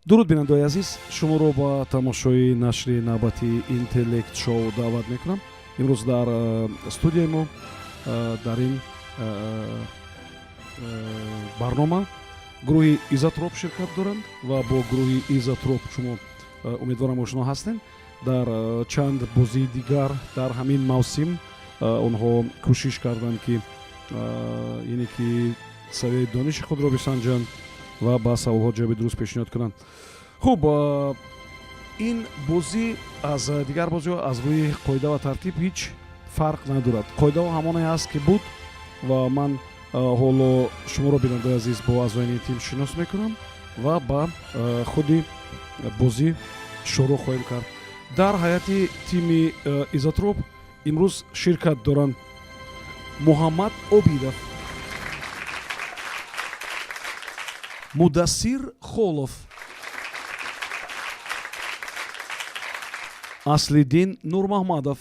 Дуруд, бинандаои азиз, шуморо ба тамошои нашри навбати Интеллект Шоу даъват мекунам. Имрӯз дар студияи мо, дар ин барнома гурӯҳи Изотроп ширкат доранд ва бо гурӯҳи Изотроп шумо, умедворам, ошно ҳастем. Дар чанд бозии дигар дар ҳамин мавсим онҳо кӯшиш карданд, ки яъне ки савияи дониши худро бисанҷанд ва ба саволҳо ҷавоби дуруст пешниҳод кунанд. Хуб, ин бозӣ аз дигар бозиҳо аз рӯи қоида ва тартиб ҳеҷ фарқ надорад. Қоидаҳо ҳамоне ҳаст, ки буд, ва ман ҳоло шуморо, бинандаои азиз, бо аъзоёни тим шинос мекунам ва ба худи бозӣ шурӯъ хоҳем кард. Дар ҳайати тими Изотроп имрӯз ширкат доранд Муҳаммад Обидов, Мудассир Холов, Аслиддин Нурмаҳмадов,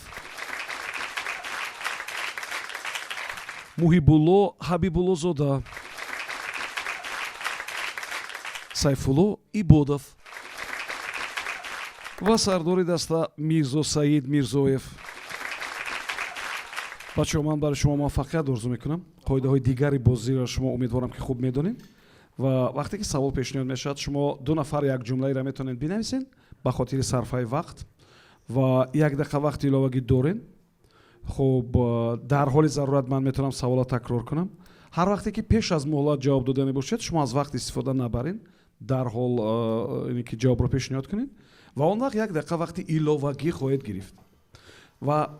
Муҳибулло Ҳабибуллозода, Сайфулло Ибодов ва сардори даста Мирзосаид Мирзоев. Бачаҳо, ман барои шумо муваффақият орзу мекунам. Қоидаҳои дигари бозиро шумо, умедворам, ки хуб медонед, ва вақте ки савол пешниҳод мешавад, шумо ду нафар як ҷумлаеро метавонед бинависед ба хотири сарфаи вақт ва як дақиқа вақти иловагӣ доред. Хуб, дар ҳоли зарурат ман метавонам саволро такрор кунам. Ҳар вақте ки пеш аз муҳлат ҷавоб додане бошед, шумо аз вақт истифода набаред, дарҳол ки ҷавобро пешниҳод кунед ва он вақт як дақиқа вақти иловагӣ хоҳед гирифт. Ва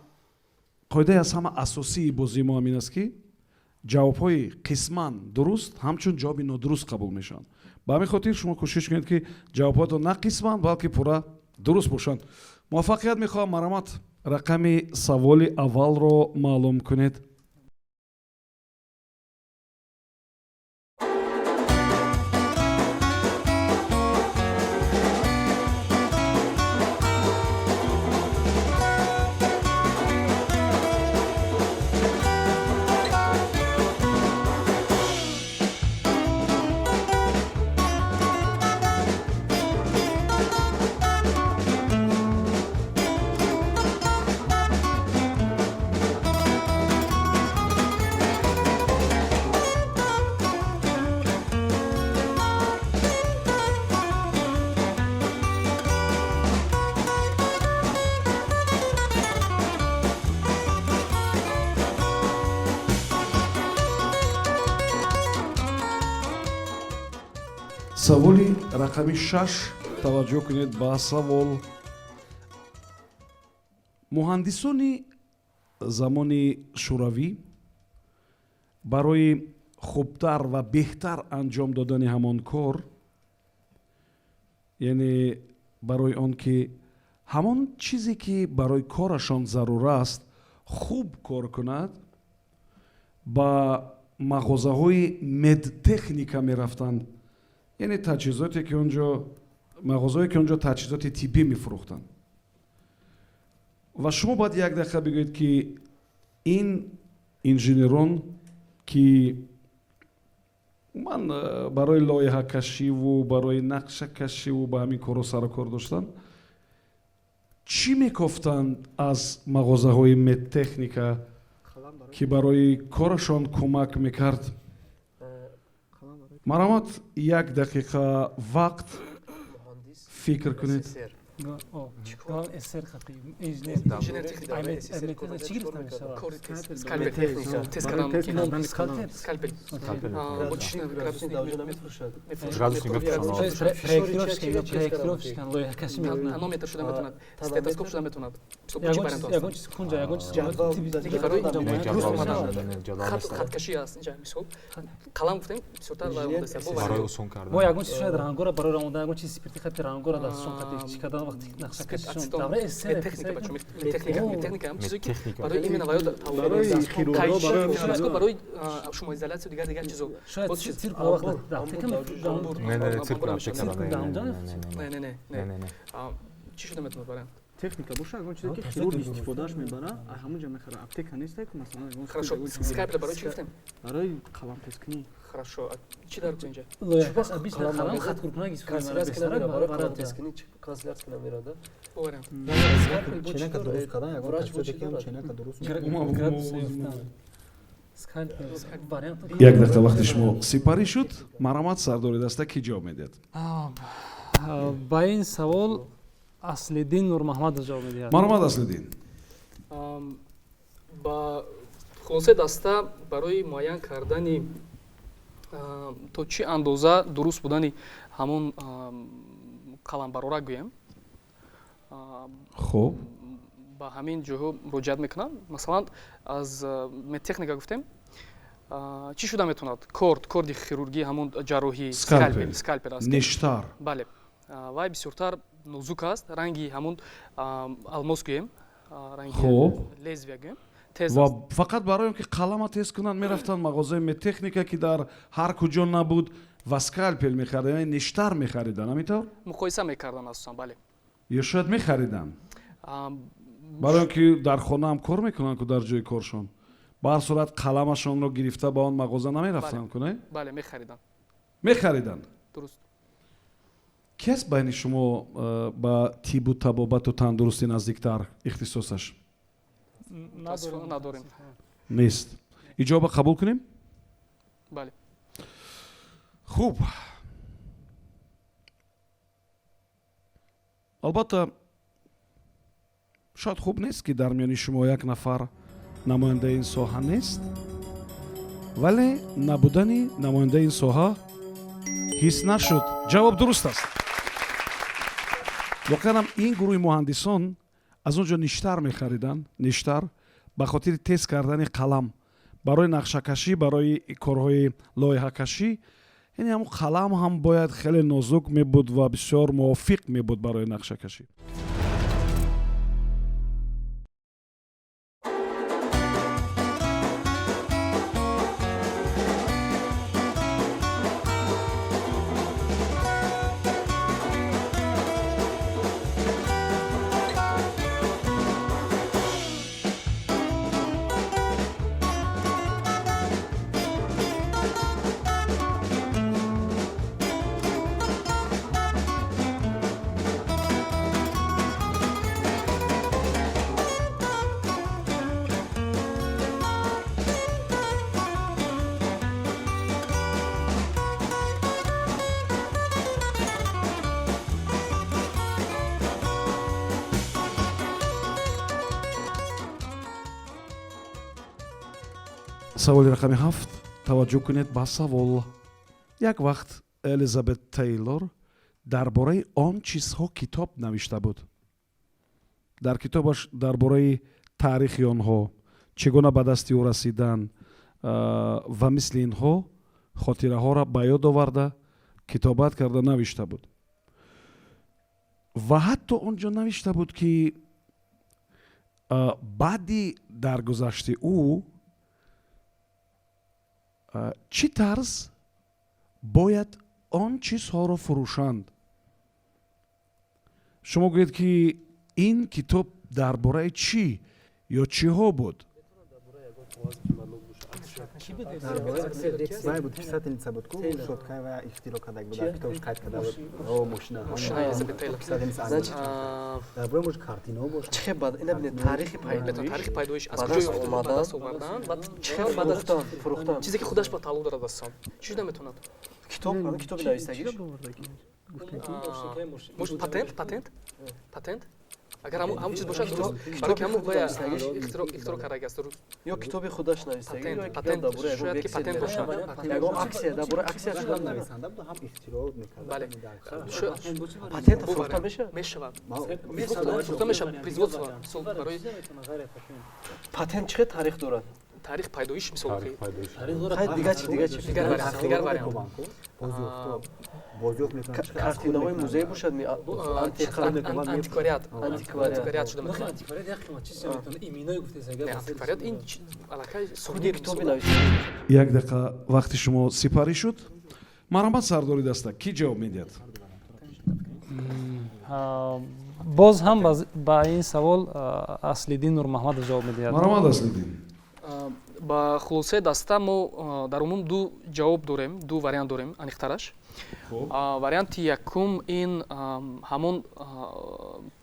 қоидаи аз ҳама асосии бозии мо ҳамин аст, ки ҷавобҳои қисман дуруст ҳамчун ҷавоби нодуруст қабул мешаванд. Ба ҳамин хотир шумо кӯшиш кунед, ки ҷавобҳоятон на қисман, балки пурра дуруст бошанд. Муваффақият мехоҳам. Марҳамат, рақами саволи аввалро маълум кунед. Саволи рақами 6. Таваҷҷӯҳ кунед ба савол. Муҳандисони замони шӯравӣ барои хубтар ва беҳтар анҷом додани ҳамон кор, яъне барои он ки ҳамон чизе, ки барои корашон зарур аст, хуб кор кунад, ба мағозаҳои медтехника мерафтанд, яъне таҷҳизоте, ки он ҷо, мағозаҳое, ки он ҷо таҷҳизоти тиббӣ мефурӯхтанд. Ва шумо бояд як дақиқа бигӯед, ки ин инженерон, ки умуман барои лоиҳакашиву барои нақшакашиву ба ҳамин корҳо сару кор доштанд, чӣ мекофтанд аз мағозаҳои медтехника, ки барои корашон кӯмак мекард. Марҳамат, як дақиқа вақт, фикр кунед. СССР хати инженер чӣ гирифта мешавад? Скальпель. Градусник. Проектировщик, лоиҳакашӣ мекунад. Тонометр шуда метавонад, стетоскоп шуда метавонад. Ягон чиз кунҷа, ягон чиз. Хаткашӣ аст инҷа, мисол, қалам гуфтем, бисёртар. Барои осон кардан. Мо ягон чиз шояд рангора барои равондан, ягон чиз спирти хати рангора дастшон хати чӣ кардан вақти нақшакашишон давраи СССР. Техника ҳам чизе, ки барои именно барои шумоизоляция, дигар дигар чизо. Шояд цирк вақт аптека. Не, не, цирк аптека. Не, не, не, чӣ шуда метавонад вариант? Техника боша, ягон чизе ки хирург истифодааш мебара, ҳамонҷа мехара. Аптека нестай ку, масалан, ягон. Хорошо, скальпел барои чӣ гуфтем? Барои қаламтезкунӣ. Хорошо, чӣ дар инҷа? Қалам хаткуркунак истифода мебарад барои қаламтезкунӣ, канцелярский намерада. Вариант. Ченака дуруст кардан, ягон касоте ки ченака дуруст. Як дақиқа вақти шумо сипарӣ шуд. Марҳамат, сардори даста, кӣ ҷавоб медиҳад? Ба ин савол Аслиддин Нурмаҳмадов ҷавоб медиҳад. Марҳамат, Аслиддин. Ба хулосаи даста барои муайян кардани то чӣ андоза дуруст будани ҳамон қаламбарора гӯем. Хуб. Ба ҳамин ҷойҳо муроҷиат мекунам. Масалан, аз медтехника гуфтем, чӣ шуда метавонад? Корд, корди хирургӣ, ҳамон ҷарроҳӣ, скальпел аст. Нештар. Бале, вай бисёртар нозук аст, ранги ҳамон алмос гӯем, ранги лезвия гӯем. Ва фақат барои он ки қалама тез кунанд, мерафтанд мағозаи медтехника, ки дар ҳар куҷо набуд, ва скальпел мехариданд, яъне нештар мехариданд, ҳамин тавр? Муқоиса мекарданд асосан, бале. Ё шояд мехариданд барои он ки дар хонаам кор мекунанд ку, дар ҷои коршон, ба ҳар сурат қаламашонро гирифта ба он мағоза намерафтанд ку, не? Бале, мехариданд. Мехариданд. Дуруст. Ки аст байни шумо ба тибу табобату тандурустӣ наздиктар ихтисосаш? Надорем. Нест. Иҷоба қабул кунем? Бале. Хуб, албатта, шояд хуб нест, ки дар миёни шумо як нафар намояндаи ин соҳа нест, вале набудани намояндаи ин соҳа ҳис нашуд. Ҷавоб дуруст аст. Воқеан ҳам ин гурӯҳи муҳандисон аз он ҷо ништар мехариданд, ништар ба хотири тез кардани қалам, барои нақшакашӣ, барои корҳои лоиҳакашӣ. Яъне ҳамон қалам ҳам бояд хеле нозук мебуд ва бисёр мувофиқ мебуд барои нақшакашӣ. Саволи рақами 7. Таваҷҷӯҳ кунед ба савол. Як вақт Элизабет Тейлор дар бораи он чизҳо китоб навишта буд. Дар китобаш дар бораи таърихи онҳо, чӣ гуна ба дасти ӯ расидан ва мисли инҳо хотираҳоро ба ёд оварда, китобат карда навишта буд. Ва ҳатто он ҷо навишта буд, ки баъди даргузашти ӯ чӣ тарз бояд он чизҳоро фурӯшанд. Шумо гӯед, ки ин китоб дар бораи чӣ ё чиҳо буд? Вай буд, писательница буд ку, шоткай ва ихтироъ карда буд, дар китобш қайд карда буд. О, мошина. Элизабет Тейлор. Дар бораи может картинаҳо бошад. Чӣ хел ина бинед, тарихи пайдоиш. Тарихи пайдоиш, аз куҷо ёфта, ба даст овардан ва чӣ хел фурӯхтан, фурӯхтан. Чизе ки худаш ба тааллуқ дорад аслан. Чӣ шуда метавонад? Китоб, ҳамин китоби навистагиш. Может, патент, патент, патент? Агар ҳамон чиз бошад, дуруст, барои ки ҳамон вая ихтироъ кардаги аст, дуруст. Ё китоби худаш навистагӣ, патент, шояд ки патент бошад. Ягон аксия, дар бораи аксия шуда нависанда буд, ҳам ихтироъ мекард. Бале. Патент фурӯхта мешавад? Мешавад, фурӯхта мешавад. Производство, мисол, барои патент чӣ хел таърих дорад? Таърих пайдоиш, мисол. Дигар чи, дигар чи? Дигар вариант, дигар вариант. Бозёфт мекунанд. Картинаҳои музей бошад, антиквариат. Антиквариат шуда метавонад. Антиквариат як қимат чиз метавонад, иминое гуфтед агар. Антиквариат ин аллакай худи китоби нависта. Як дақиқа вақти шумо сипарӣ шуд. Марҳамат, сардори даста, кӣ ҷавоб медиҳад? Боз ҳам ба ин савол Аслиддин Нурмаҳмадов ҷавоб медиҳад. Марҳамат, Аслиддин. Ба хулосаи даста мо дар умум ду ҷавоб дорем, ду вариант дорем аниқтараш. Варианти якум ин ҳамон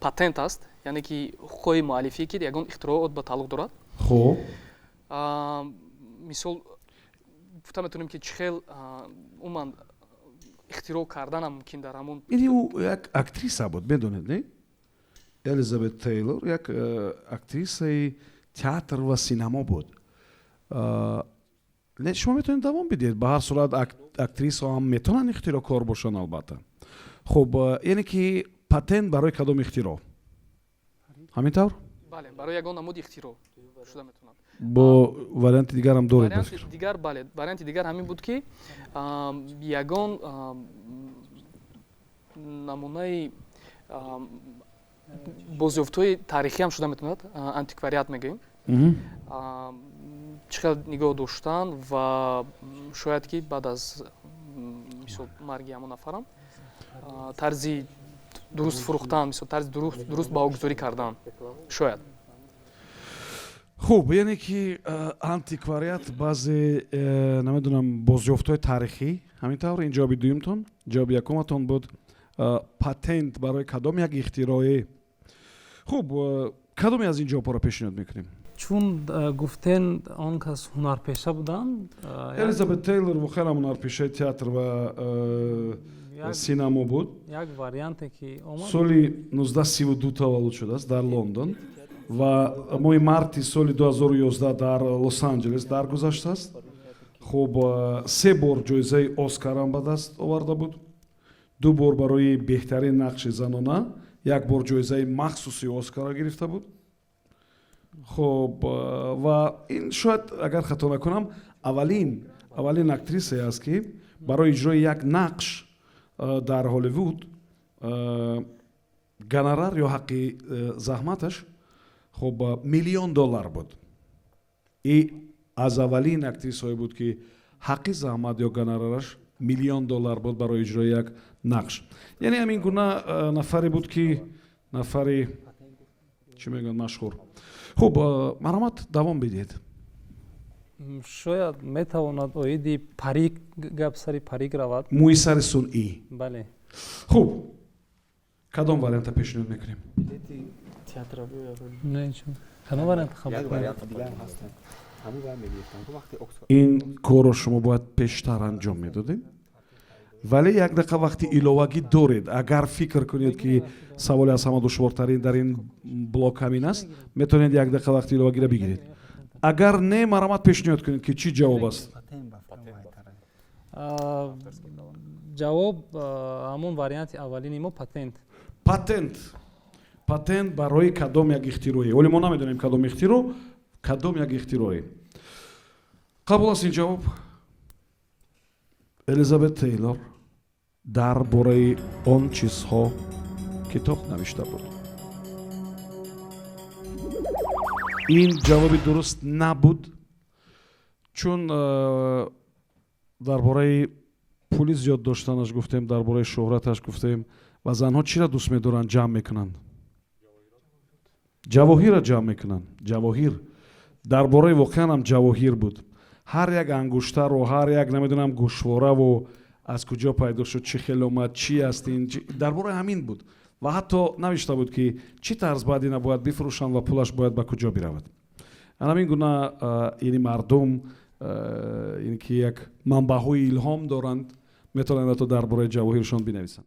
патент аст, яъне ки ҳуқуқҳои муаллифие, ки ягон ихтироот ба тааллуқ дорад. Мисол, гуфта метавонем, ки чӣ хел умуман ихтироъ карданам мумкин дар ҳамон. Ини ӯ як актриса буд, медонед, не? Элизабет Тейлор як актрисаи театр ва синамо буд. Не, шумо метавонед давом бидиҳед. Ба ҳар сурат, актрисаҳо ҳам метавонанд ихтироъкор бошанд, албатта. Хуб, яъне ки патент барои кадом ихтироъ, ҳамин тавр? Бале, барои ягон намуди ихтироъ шуда метавонад. Бо варианти дигарам доред? Варианти дигар, бале, варианти дигар ҳамин буд, ки ягон намунаи бозёфтҳои таърихиам шуда метавонад, антиквариат мегӯем, чӣ хел нигоҳ доштан ва шояд ки баъд аз, мисол, марги ҳамон нафарам тарзи дуруст фурӯхтан, мисол, тарзи дуруст баҳогузорӣ кардан шояд. Хуб, яъне ки антиквариат, баъзе намедонам, бозёфтҳои таърихӣ, ҳамин тавр? Ин ҷавоби дуюмтон. Ҷавоби якуматон буд патент барои кадом як ихтироӣ. Хуб, кадоме аз ин ҷавобҳоро пешниҳод мекунем? Чун гуфтен, он кас ҳунарпеша буданд. Элизабет Тейлор воқеан ҳунарпешаи театр ва синамо буд. Як варианте ки омад. Соли 1932 таваллуд шудааст дар Лондон ва моҳи марти соли 2011 дар Лос Анҷелес даргузаштааст. Хуб, се бор ҷоизаи Оскарам ба даст оварда буд: ду бор барои беҳтарин нақши занона, як бор ҷоизаи махсуси Оскарро гирифта буд. Хуб, ва ин шояд, агар хато накунам, аввалин актрисае аст, ки барои иҷрои як нақш дар Ҳолливуд гонорар ё ҳаққи заҳматаш, хуб, миллион доллар буд. И аз аввалин актрисҳое буд, ки ҳаққи заҳмат ё гонорараш миллион доллар буд барои иҷрои як нақш. Яъне ҳамин гуна нафаре буд, ки нафари, чӣ мегӯянд, машҳур. Хуб, марҳамат, давом бидиҳед. Шояд метавонад оиди парик, гап сари парик равад. Мӯи сари сунъӣ? Бале. Хуб, кадом варианта пешниҳод мекунем? Кадом вариант? Ин корро шумо бояд пештар анҷом медодед, вале як дақиқа вақти иловагӣ доред. Агар фикр кунед, ки саволи аз ҳама душвортарин дар ин блок ҳамин аст, метавонед як дақиқа вақти иловагиро бигиред. Агар не, марҳамат, пешниҳод кунед, ки чӣ ҷавоб аст. Ҷавоб ҳамон варианти аввалини мо, патент. Патент. Патент барои кадом як ихтироӣ? Оле мо намедонем кадом ихтироъ, кадом як ихтироӣ. Қабул аст ин ҷавоб? Элизабет Тейлор дар бораи он чизҳо китоб навишта буд. Ин ҷавоби дуруст набуд, чун дар бораи пули зиёд доштанаш гуфтем, дар бораи шӯҳраташ гуфтем. Ва занҳо чиро дӯст медоранд, ҷамъ мекунанд? Ҷавоҳирро ҷамъ мекунанд. Ҷавоҳир. Дар бораи воқеан ҳам ҷавоҳир буд. Ҳар як ангуштару ҳар як, намедонам, гӯшвораву аз куҷо пайдо шуд, чӣ хел омад, чӣ аст ин, дар бораи ҳамин буд. Ва ҳатто навишта буд, ки чӣ тарз бояд ина бояд бифурӯшанд ва пулаш бояд ба куҷо биравад. Ҳамин гуна яъне мардум, ин ки як манбаъҳои илҳом доранд, метавонанд ҳатто дар бораи ҷавоҳиршон бинависанд.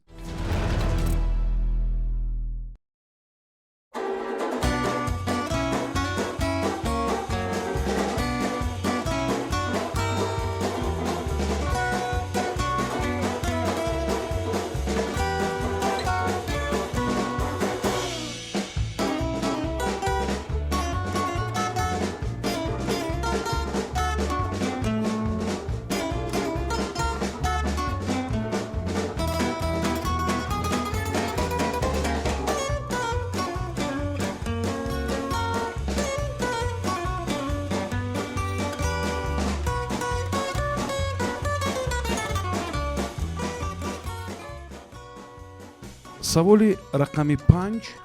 Саволи рақами 5.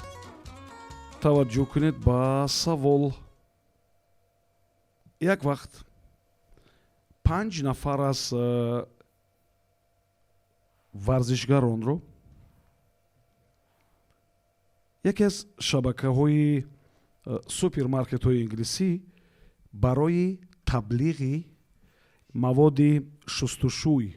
Таваҷҷӯҳ кунед ба савол. Як вақт 5 нафар аз варзишгаронро яке аз шабакаҳои супермаркетҳои инглисӣ барои таблиғи маводи шустушӯи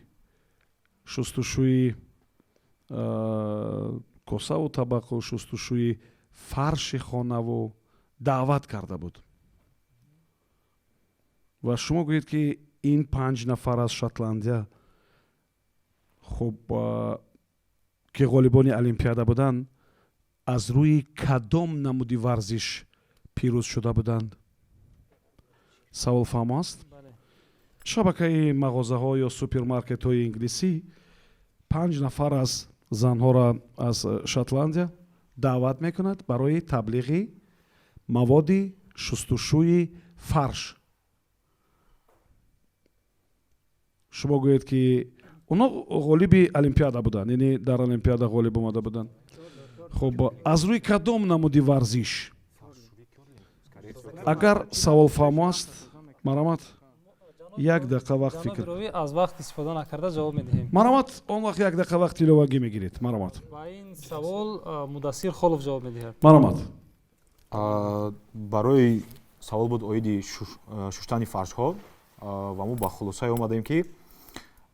косаву табақу шустушӯи фарши хонаву даъват карда буд. Ва шумо гӯед, ки ин 5 нафар аз Шотландия, хуб, ки ғолибони олимпиада буданд, аз рӯи кадом намуди варзиш пирӯз шуда буданд? Савол фаҳмо аст? Шабакаи мағозаҳо ё супермаркетҳои инглисӣ 5 нафар аз занҳоро аз Шотландия даъват мекунад барои таблиғи маводи шустушӯи фарш. Шумо гӯед, ки онҳо ғолиби олимпиада буданд, яъне дар олимпиада ғолиб омада буданд. Хуб, аз рӯи кадом намуди варзиш? Агар савол фаҳмо аст, марҳамат, як дақиқа вақт фикр. Аз вақт истифода накарда ҷавоб медиҳем. Марҳамат, он вақт як дақиқа вақт иловагӣ мегиред. Марҳамат. Ба ин савол Мудассир Холов ҷавоб медиҳад. Марҳамат. Барои савол буд оиди шуштани фаршҳо, ва мо ба хулосае омадем, ки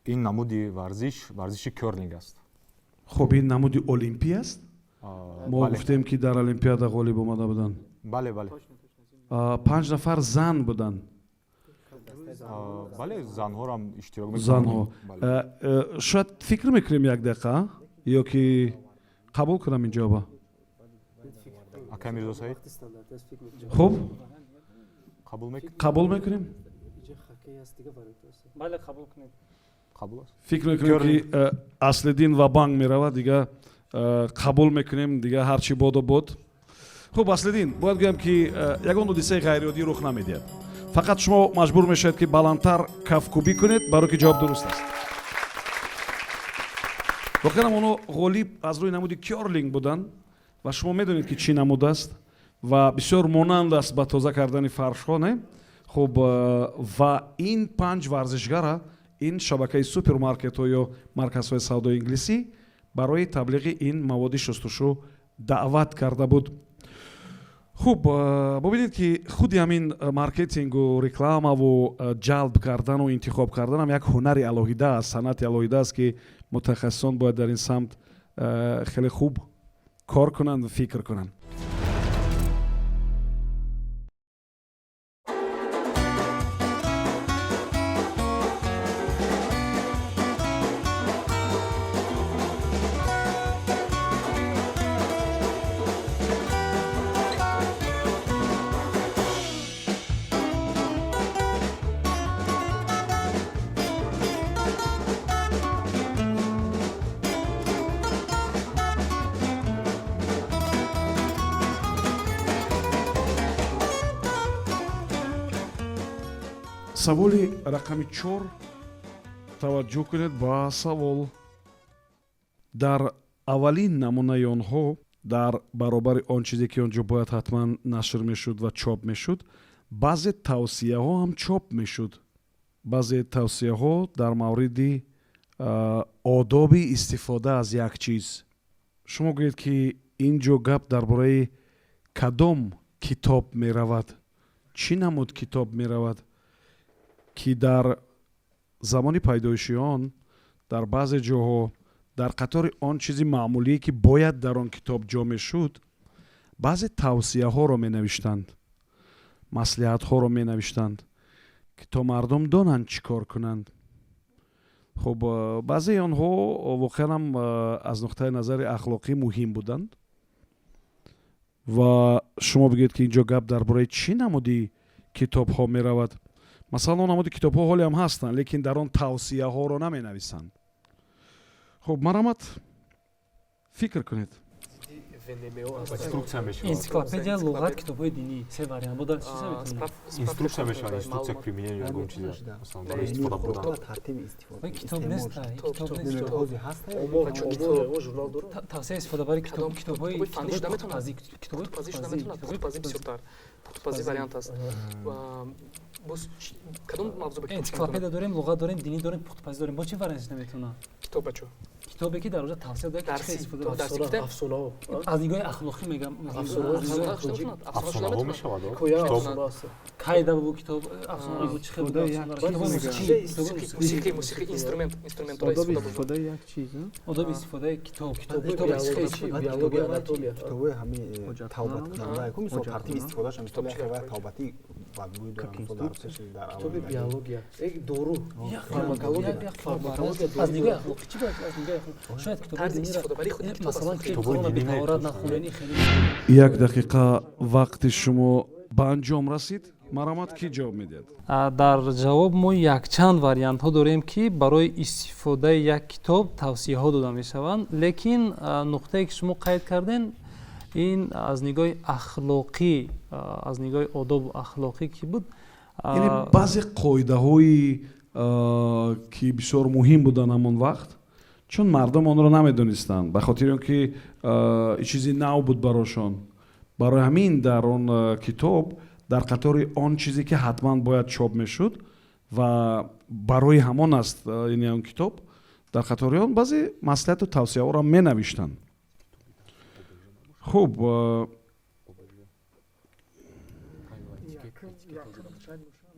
ин намуди варзиш варзиши кёрлинг аст. Хуб, ин намуди олимпӣ аст. Мо гуфтем, ки дар олимпиада ғолиб омада буданд. Бале, бале. 5 нафар зан буданд. Бале, занҳорам иштирок. Занҳо. Шояд фикр мекунем як дақиқа ё ки қабул кунам ин ҷавоба? Акай Мирзо Саид. Хуб, қабул мекунем. Бале, қабул кунед. Қабул аст. Фикр мекунем, ки Аслиддин ва банк меравад. Дига қабул мекунем, дига ҳарчи боду буд. Хуб, Аслиддин, бояд гӯям, ки ягон ҳодисаи ғайриоддӣ рух намедиҳад, фақат шумо маҷбур мешавед, ки баландтар кафкӯбӣ кунед, барое ки ҷавоб дуруст аст. Воқеан онҳо ғолиб аз рӯи намуди кёрлинг буданд ва шумо медонед, ки чӣ намуд аст ва бисёр монанд аст ба тоза кардани фаршҳо, не? Хуб, ва ин 5 варзишгара ин шабакаи супермаркетҳо ё марказҳои савдои инглисӣ барои таблиғи ин маводи шустушӯ даъват карда буд. Хуб, бубинед, ки худи ҳамин маркетингу рекламаву ҷалб кардану интихоб карданам як ҳунари алоҳида аст, санъати алоҳида аст, ки мутахассисон бояд дар ин самт хеле хуб кор кунанд ва фикр кунанд. Саволи рақами 4. Таваҷҷӯҳ кунед ба савол. Дар аввалин намунаи онҳо, дар баробари он чизе, ки он ҷо бояд ҳатман нашр мешуд ва чоп мешуд, баъзе тавсияҳо ҳам чоп мешуд, баъзе тавсияҳо дар мавриди одоби истифода аз як чиз. Шумо гӯед, ки ин ҷо гап дар бораи кадом китоб меравад, чӣ намуд китоб меравад, ки дар замони пайдоиши он дар баъзе ҷоҳо дар қатори он чизи маъмулие, ки бояд дар он китоб ҷо мешуд, баъзе тавсияҳоро менавиштанд, маслиҳатҳоро менавиштанд, ки то мардум донанд чӣ кор кунанд? Хуб, баъзеи онҳо воқеан аз нуқтаи назари ахлоқӣ муҳим буданд. Ва шумо бигӯед, ки ин ҷо гап дар бораи чӣ намуди китобҳо меравад. Масалан, он намуди китобҳо ҳоле ҳам ҳастанд, лекин дар он тавсияҳоро наменависанд. Хуб, марҳамат, фикр кунед. Инструкция мешавад. Энсиклопедия, луғат, китобҳои динӣ, се вариант бо дар чиза метавонем. Инструкция мешавад, инструкция к применению ягон чиза, масалан, барои истифода бурдан. Тартиби истифода. Китоб нест, китоб нест. Журнал дорад. Тавсия истифодабари китоб, китобҳои фанӣ шуда метавонад. Китобҳои пухтупазӣ шуда метавонад. Пухтупазӣ бисёртар. Пухтупазӣ вариант аст. Боз кадом мавзӯъ ба китоб? Энсиклопедия дорем, луғат дорем, динӣ дорем, пухтупазӣ дорем. Бо чӣ вариант шуда метавонад? Китоб, бачо. Китобе ки дар оҷа тавсия дорад, ки чӣ истифода. Афсонаҳо. Аз нигоҳи ахлоқӣ мегам. Афсонаҳо мешавад. Кайда бу китоб афсона бу, чӣ хел буд афсона? Мусиқӣ, мусиқӣ, инструмент, инструментҳоро Одоби истифода бурдан. истифодаи як чиз. Одоби истифодаи китоб, китоб, биология, анатомия. Китобҳои ҳамин тавбаткунанда, ку мисол, тартиби истифодааш, мисол, як ривоят тавбатӣ бадбӯй дорад, мисол, дар пеши дар китоби биология, дору, фармакология, фармакология. Аз нигоҳи ахлоқӣ чӣ бояд? Аз нигоҳи ахлоқӣ шояд китобҳои динӣ, масалан, китоби бетаҳорат нахонени хеле. Як дақиқа вақти шумо ба анҷом расид. Марамат, кӣ ҷавоб медиҳад? Дар ҷавоб мо якчанд вариантҳо дорем, ки барои истифодаи як китоб тавсияҳо дода мешаванд, лекин нуқтае ки шумо қайд кардем, ин аз нигоҳи ахлоқӣ, аз нигоҳи одобу ахлоқӣ ки буд. Яъне баъзе қоидаҳои, ки бисёр муҳим буданд ҳамон вақт, чун мардум онро намедонистанд, ба хотири он ки чизи нав буд барошон, барои ҳамин дар он китоб дар қатори он чизе ки ҳатман бояд чоп мешуд ва барои ҳамон аст, яъне он китоб дар қатори он баъзе маслиҳату тавсияҳоро менавиштанд. Хуб,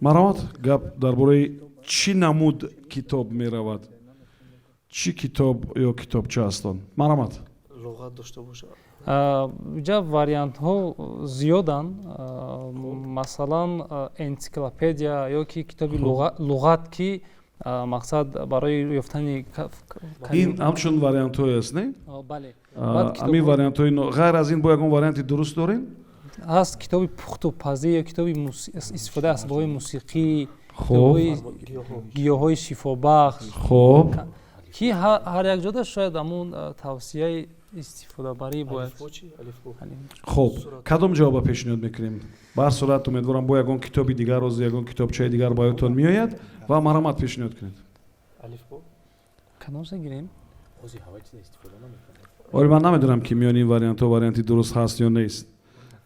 марамат, гап дар бораи чӣ намуд китоб меравад? Чӣ китоб ё китобча аст он? Марамат. Луғат дошта бошад. Ҷа вариантҳо зиёданд, масалан, энсиклопедия ё ки китоби луғат, ки мақсад барои ёфтани. Ин ҳамчун вариантҳое аст, не? Бале. Ҳамин вариантҳои, ғайр аз ин бо ягон варианти дуруст дорем? Ҳаст китоби пухтупазӣ ё китоби истифодаи асбобҳои мусиқӣ, китобҳои гиёҳҳои шифобахш, ки ҳар як ҷода шояд ҳамун тавсияи истифодабарӣ бояд. Хуб, кадом ҷавоба пешниҳод мекунем? Ба ҳар сурат, умедворам, бо ягон китоби дигар рози ягон китобчаи дигар ба ёдтон меояд ва марамат пешниҳод кунед. Кадомша гирем? Оли ман намедонам, ки миёни ин вариантҳо варианти дуруст ҳаст ё нест,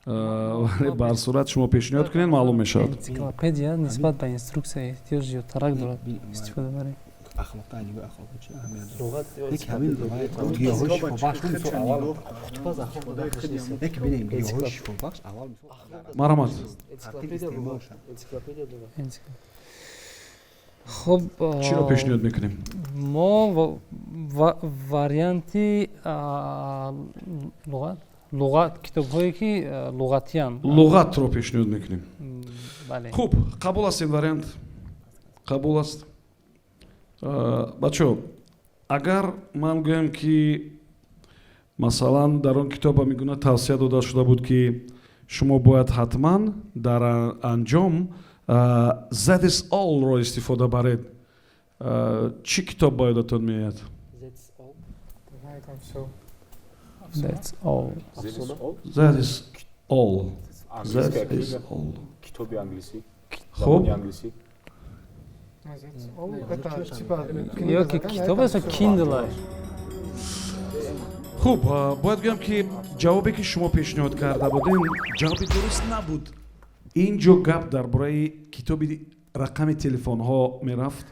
вале ба ҳар сурат шумо пешниҳод кунед, маълум мешавад. Энсиклопедия нисбат ба инструксия эҳтиёҷ зиёдтарак дорад истифодабарӣ. Ахлоқта, нигоҳи ахлоқи чи аҳамият дорад? Яке ҳамин гиёҳҳои шифобахш, мисол, аввал яке бинем, гиёҳҳои шифобахш аввал, мисол. Марамат. Хуб. Чиро пешниҳод мекунем? Мо варианти луғат, луғат, китобҳое ки луғатиянд. Луғатро пешниҳод мекунем. Хуб, қабул аст ин вариант? Қабул аст. Бачаҳо, агар ман гӯям, ки масалан, дар он китоб ҳамин гуна тавсия дода шуда буд, ки шумо бояд ҳатман дар анҷом "That is all"-ро истифода баред, чӣ китоб ба ёдатон меояд? That's all. That is all. That is all. Китоби англисӣ. Хуб. Англисӣ. Ё ки китоб аст ё Kindle? Хуб, бояд гӯям, ки ҷавобе, ки шумо пешниҳод карда будем, ҷавоби дуруст набуд. Ин ҷо гап дар бораи китоби рақами телефонҳо мерафт.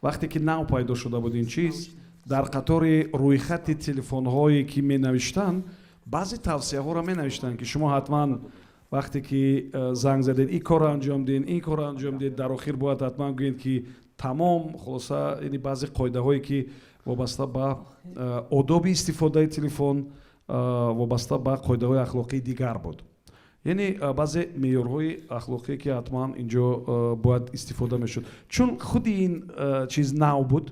Вақте ки нав пайдо шуда буд ин чиз, дар қатори рӯйхати телефонҳое, ки менавиштанд, баъзе тавсияҳоро менавиштанд, ки шумо ҳатман вақте ки занг задед, ин корро анҷом диҳед, ин корро анҷом диҳед, дар охир бояд ҳатман гӯед, ки тамом. Хулоса, яъне баъзе қоидаҳое, ки вобаста ба одоби истифодаи телефон, вобаста ба қоидаҳои ахлоқии дигар буд, яъне баъзе меъёрҳои ахлоқие, ки ҳатман инҷо бояд истифода мешуд, чун худи ин чиз нав буд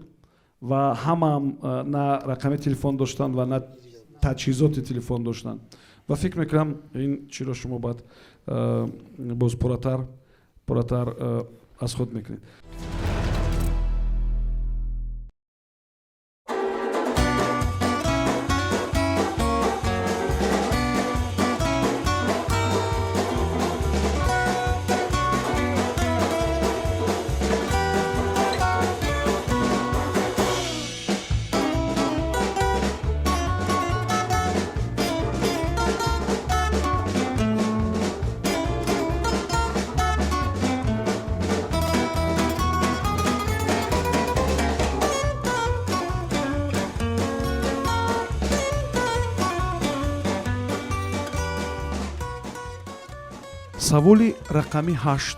ва ҳамаам на рақами телефон доштанд ва на таҷҳизоти телефон доштанд. Ва фикр мекунам, ин чиро шумо бояд боз пурратар аз худ мекунед. Саволи рақами 8.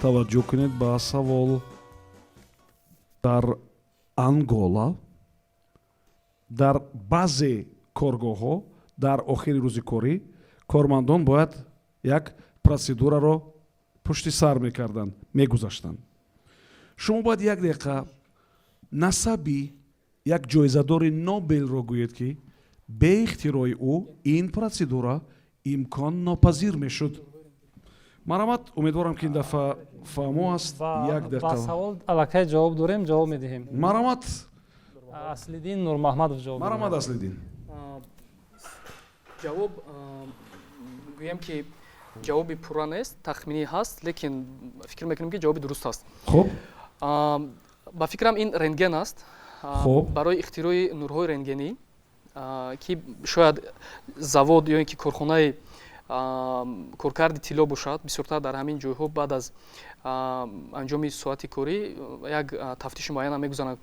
Таваҷҷӯҳ кунед ба савол. Дар Ангола дар баъзе коргоҳҳо дар охири рӯзи корӣ кормандон бояд як процедураро пушти сар мекарданд, мегузаштанд. Шумо бояд як дақиқа насаби як ҷоизадори Нобелро гӯед, ки бе ихтирои ӯ ин процедура имкон нопазир мешуд. Марҳамат, умедворам, ки ин дафъа фаҳмо аст. Як Ба дақиқа. савол аллакай ҷавоб дорем, ҷавоб медиҳем. Марҳамат. Аслиддин Нурмаҳмадов ҷавоб. Марҳамат, Аслиддин. Ҷавоб, гӯям ки ҷавоби пурра нест, тахминӣ ҳаст, лекин фикр мекунем, ки ҷавоби дуруст аст. Хуб. Ба фикрам, ин рентген аст. Хуб. Барои ихтирои нурҳои рентгенӣ, ки шояд завод ё ин ки корхонаи коркарди тилло бошад. Бисёртар дар ҳамин ҷойҳо баъд аз анҷоми соати корӣ як тафтиши муайяна мегузаранд.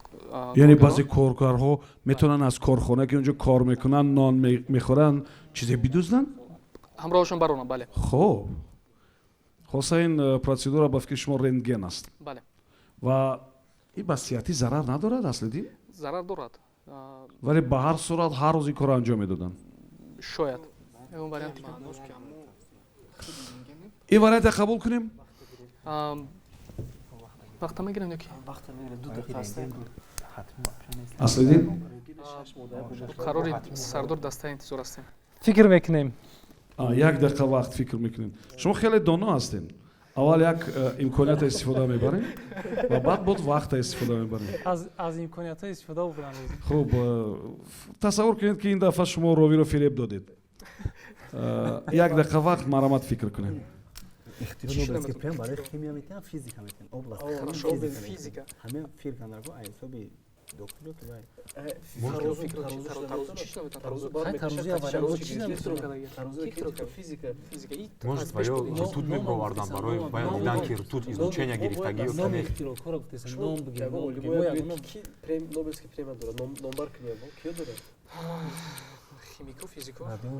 Яъне баъзе коргарҳо метавонанд аз корхона, ки онҷо кор мекунанд, нон мехӯранд, чизе бидузданд? Ҳамроҳашон баронанд, бале. Хуб, хоса ин процедура ба фикри шумо рентген аст? Бале. Ва ин ба сиҳатӣ зарар надорад, Аслиддин? Зарар дорад. Вале ба ҳар сурат ҳар рӯз ин корро анҷом медоданд. Шояд ягон вариант. Ин варианта қабул кунем? Вақта мегирем ё ки? Аслиддин? Қарори сардори даста интизор ҳастем. Фикр мекунем. Як дақиқа вақт, фикр мекунем. Шумо хеле доно ҳастем. Аввал як имконията истифода мебарем ва баъд боз вақта истифода мебарем. Аз имкониятҳо истифода бурдан. Хуб, тасаввур кунед, ки ин дафъа шумо ровиро фиреб додед. Як дақиқа вақт, марҳамат, фикр кунем. Барои химия метиҳам, физика метиҳам, область физика. Ҳамин фикр кандарко ҳисоби доктор ки вай. Может, ва ё ртуть мебаровардан барои вай дидан, ки ртуть излучения гирифтагӣ ё ки не. Нобелский премия дорад, номбар кунем, киё дорад? Химико, физико. Радион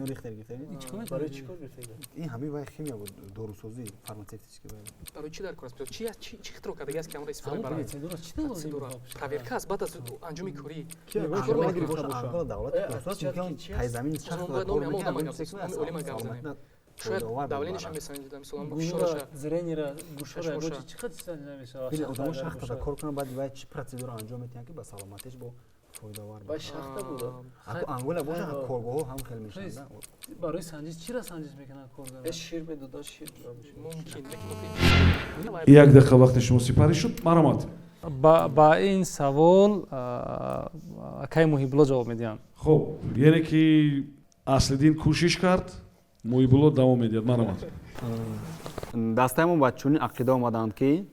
Рихтер гирифтагӣ. Барои чӣ кор гирифтагӣ? Ин ҳамин вай химия буд, дорусозӣ, фармацевтический. Барои чӣ дар кор аст? Чӣ ихтироъ кардаги аст, ки амро истифода мебаранд? Проверка аст баъд аз анҷоми корӣ. Шояд давление ша месанҷида, мисолан, фишораша. Зрение ра, гӯшора, чӣ қадр санҷида мешавад? Одамо шахтада кор кунанд, баъд вай чӣ процедура анҷом медиҳанд, ки ба саломатиш бо фоидаовар. Вай шахта буда. Ако Ангола боша, коргоҳҳо ҳам хел мешаванд. Барои санҷиш чира санҷиш мекунанд коргар? Шир медодан, шир. Мумкин. Як дақиқа вақти шумо сипарӣ шуд, марҳамат. Ба ин савол акай Муҳибулло ҷавоб медиҳанд. Хуб, яъне ки Аслиддин кӯшиш кард, Муҳибулло давом медиҳад, марҳамат. Дастаи мо ба чунин ақида омаданд, ки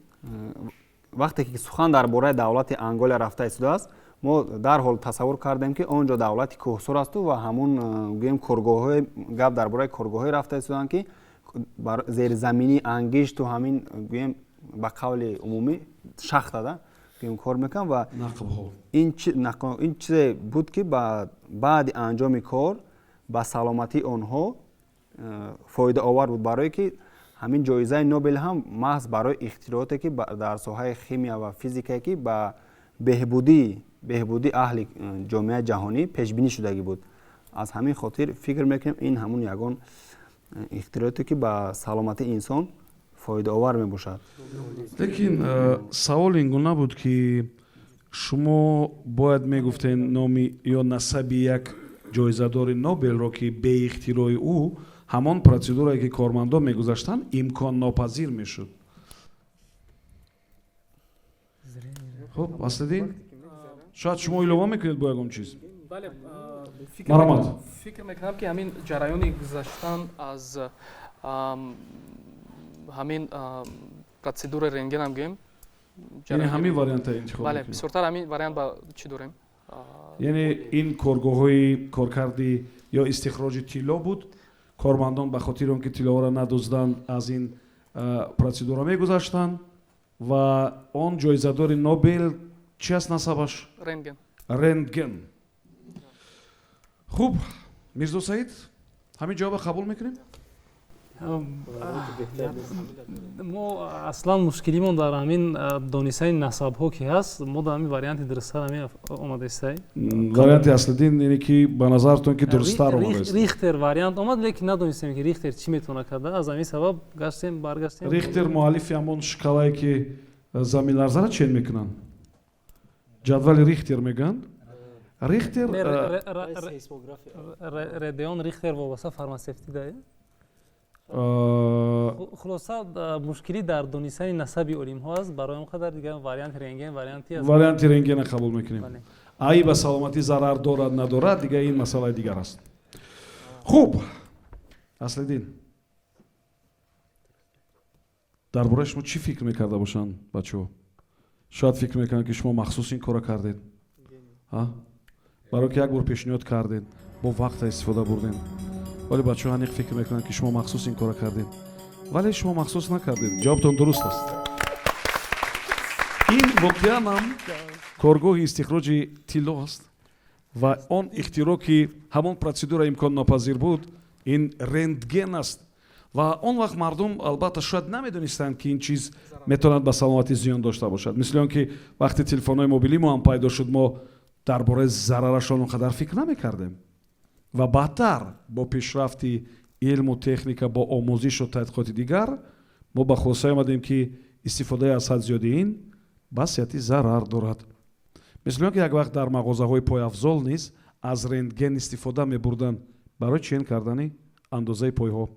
вақте ки сухан дар бораи давлати Анголия рафта истодааст, мо дарҳол тасаввур кардем, ки он ҷо давлати кӯҳсор асту ва ҳамун гӯем коргоҳҳои, гап дар бораи коргоҳҳое рафта истоданд, ки зеризаминӣ ангишту ҳамин, гӯем, ба қавли умумӣ шахтада, гӯем, кор мекунанд ва ин чизе буд, ки баъди анҷоми кор ба саломатии онҳо фоидаовар буд, барое ки ҳамин ҷоизаи Нобел ҳам маҳз барои ихтирооте, ки дар соҳаи химия ва физикае, ки ба беҳбудии аҳли ҷомеаи ҷаҳонӣ пешбинӣ шудагӣ буд. Аз ҳамин хотир фикр мекунем, ин ҳамун ягон ихтирооте, ки ба саломатии инсон фоидаовар мебошад. Лекин савол ин гуна буд, ки шумо бояд мегуфтен номи ё насаби як ҷоизадори Нобелро, ки беихтирои ӯ ҳамон процедурае, ки кормандон мегузаштанд, имконнопазир мешуд. Хуб, Аслиддин, шояд шумо илова мекунед бо ягон чиз? Бале. Марҳамат. Фикр мекунам, ки ҳамин ҷараёни гузаштан аз ҳамин процедураи рентгенам гӯем. Яъне ҳамин варианта интихоб? Бале, бисёртар ҳамин вариант ба чӣ дорем. Яъне ин коргоҳҳои коркарди ё истихроҷи тилло буд, кормандон ба хотири он ки тиллоҳоро надузданд, аз ин процедура мегузаштанд. Ва он ҷоизадори Нобел чи аст насабаш? Рентген. Рентген. Хуб, Мирзо Саид, ҳамин ҷавоба қабул мекунем? Мо аслан мушкилимон дар ҳамин донистани насабҳо ки ҳаст, мо дар ҳамин варианти дурусттар ҳамин омадаистай. Варианти Аслиддин, яъне ки ба назартон ки дурусттар омадааст? Рихтер вариант омад, лекин надонистем ки Рихтер чӣ метавона карда. Аз ҳамин сабаб гаштем, баргаштем. Рихтер муаллифи ҳамон шкалае ки заминларзаро чен мекунанд, ҷадвали Рихтер мегӯянд. Рихтер Редеон Рихтер вобаста фармасевтӣ да. Хулоса, мушкилӣ дар донистани насаби олимҳо аст. Барои он қадар дигар варианти рентген варианти аст. Варианти рентгена қабул мекунем. Ай ба саломатӣ зарар дорад, надорад, дигар ин масъалаи дигар аст. Хуб, Аслиддин, дар бораи шумо чӣ фикр мекарда бошанд бачаҳо? Шояд фикр мекунанд, ки шумо махсус ин корро кардед, барое ки як бор пешниҳод кардед, бо вақта истифода бурдем, вале бачаҳо аниқ фикр мекунанд, ки шумо махсус ин корро кардед. Вале шумо махсус накардед, ҷавобтон дуруст аст. Ин воқеан ҳам коргоҳи истихроҷи тилло аст ва он ихтироъ, ки ҳамон процедура имконнопазир буд, ин рентген аст. Ва он вақт мардум албатта шояд намедонистанд, ки ин чиз метавонад ба саломатӣ зиён дошта бошад. Мисли он ки вақте телефонҳои мобилӣ мо ҳам пайдо шуд, мо дар бораи зарарашон он қадар фикр намекардем ва баъдтар бо пешрафти илму техника, бо омӯзишу тадқиқоти дигар мо ба хулосае омадем, ки истифодаи аз ҳад зиёди ин ба сиҳатӣ зарар дорад. Мисли он ки як вақт дар мағозаҳои пойафзол низ аз рентген истифода мебурданд барои чен кардани андозаи пойҳо.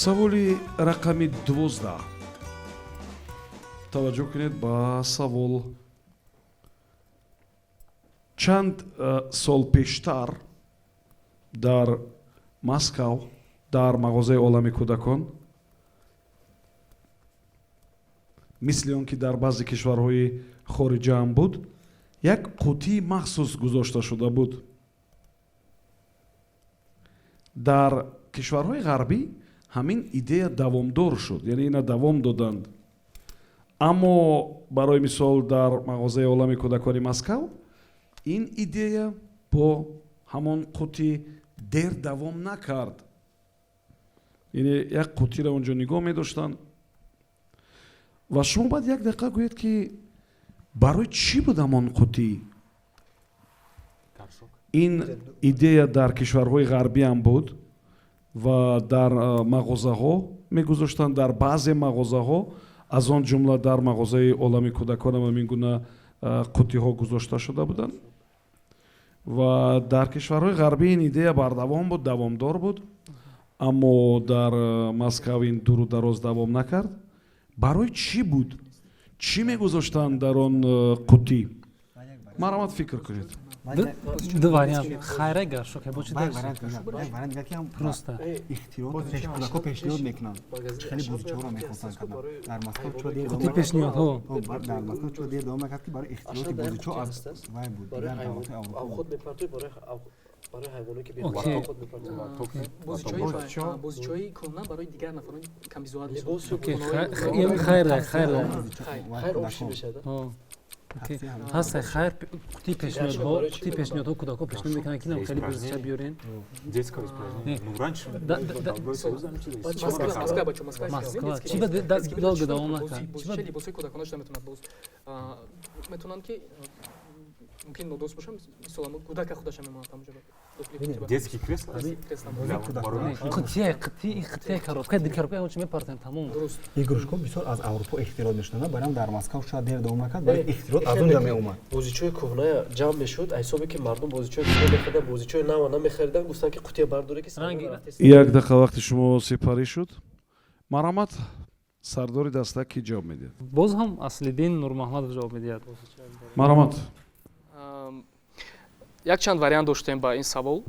Саволи рақами 12. Таваҷҷӯҳ кунед ба савол. Чанд сол пештар дар Москав, дар мағозаи Олами кӯдакон, мисли он ки дар баъзе кишварҳои хориҷа ҳам буд, як қутии махсус гузошта шуда буд. Дар кишварҳои ғарбӣ ҳамин идея давомдор шуд, яъне ина давом доданд, аммо барои мисол дар мағозаи Олами кӯдакони Москав ин идея бо ҳамон қутӣ дер давом накард. Яъне як қутиро онҷо нигоҳ медоштанд ва шумо бояд як дақиқа гӯед, ки барои чӣ буд ҳамон қутӣ. Ин идея дар кишварҳои ғарбӣ ҳам буд ва дар мағозаҳо мегузоштанд. Дар баъзе мағозаҳо, аз он ҷумла дар мағозаи Олами кӯдаконам, ҳамин гуна қутиҳо гузошта шуда буданд. Ва дар кишварҳои ғарбӣ ин идея бардавом буд, давомдор буд, аммо дар Москав ин дуру дароз давом накард. Барои чӣ буд? Чӣ мегузоштанд дар он қутӣ? Марҳамат, фикр кунед. Ду вариант: хайра, горшок бо чи. Просто ихтироот кӯдакҳо пешниҳод мекунанд, хеле бозичаҳоро мехостанд кардан дар Москав. Чо дер қути пешниҳодҳо. Дар Москав чо дер давом накард, ки барои ихтироти бозичаҳо аз вай буд, дигар давлатҳои Аврупо. Барои ҳайвоне ки бозичаҳои кӯҳна барои дигар нафарони камбизоат. Хайра, хайра. Хайр обши мешавад. Ҳаста хайр, қути пешниҳодҳо. Қути пешниҳодҳо, кӯдакҳо пешниҳод мекунанд, ки нам хеле бозича биёрен. Ну, раньше Москва чӣ ба долго давом накард? Либосҳои кӯдакона шуда метавонад, боз метавонанд, ки мумкин нодуруст бошам, мисол, кӯдака худаша мемонад ҳамонҷо. Детский кресло. Қутия, қути, қутия, коробка, ди коробка ҳамончи мепартем, тамом. Игрушка бисёр аз Аврупо ихтироъ мешуданд, барам дар Москав шояд дер давом накард, барои ихтироъ аз онҷа меомад. Бозичаҳои кӯҳна ҷамъ мешуд, ҳисобе ки мардум бозичаҳои кӯҳна мехариданд, бозичаҳои нава намехариданд, гуфтанд, ки қутия бардоре, ки Як дақиқа вақти шумо сипарӣ шуд. Марҳамат, сардори даста кӣ ҷавоб медиҳад? Боз ҳам Аслиддин Нурмаҳмадов ҷавоб медиҳад. Марҳамат. Якчанд вариант доштем ба ин савол.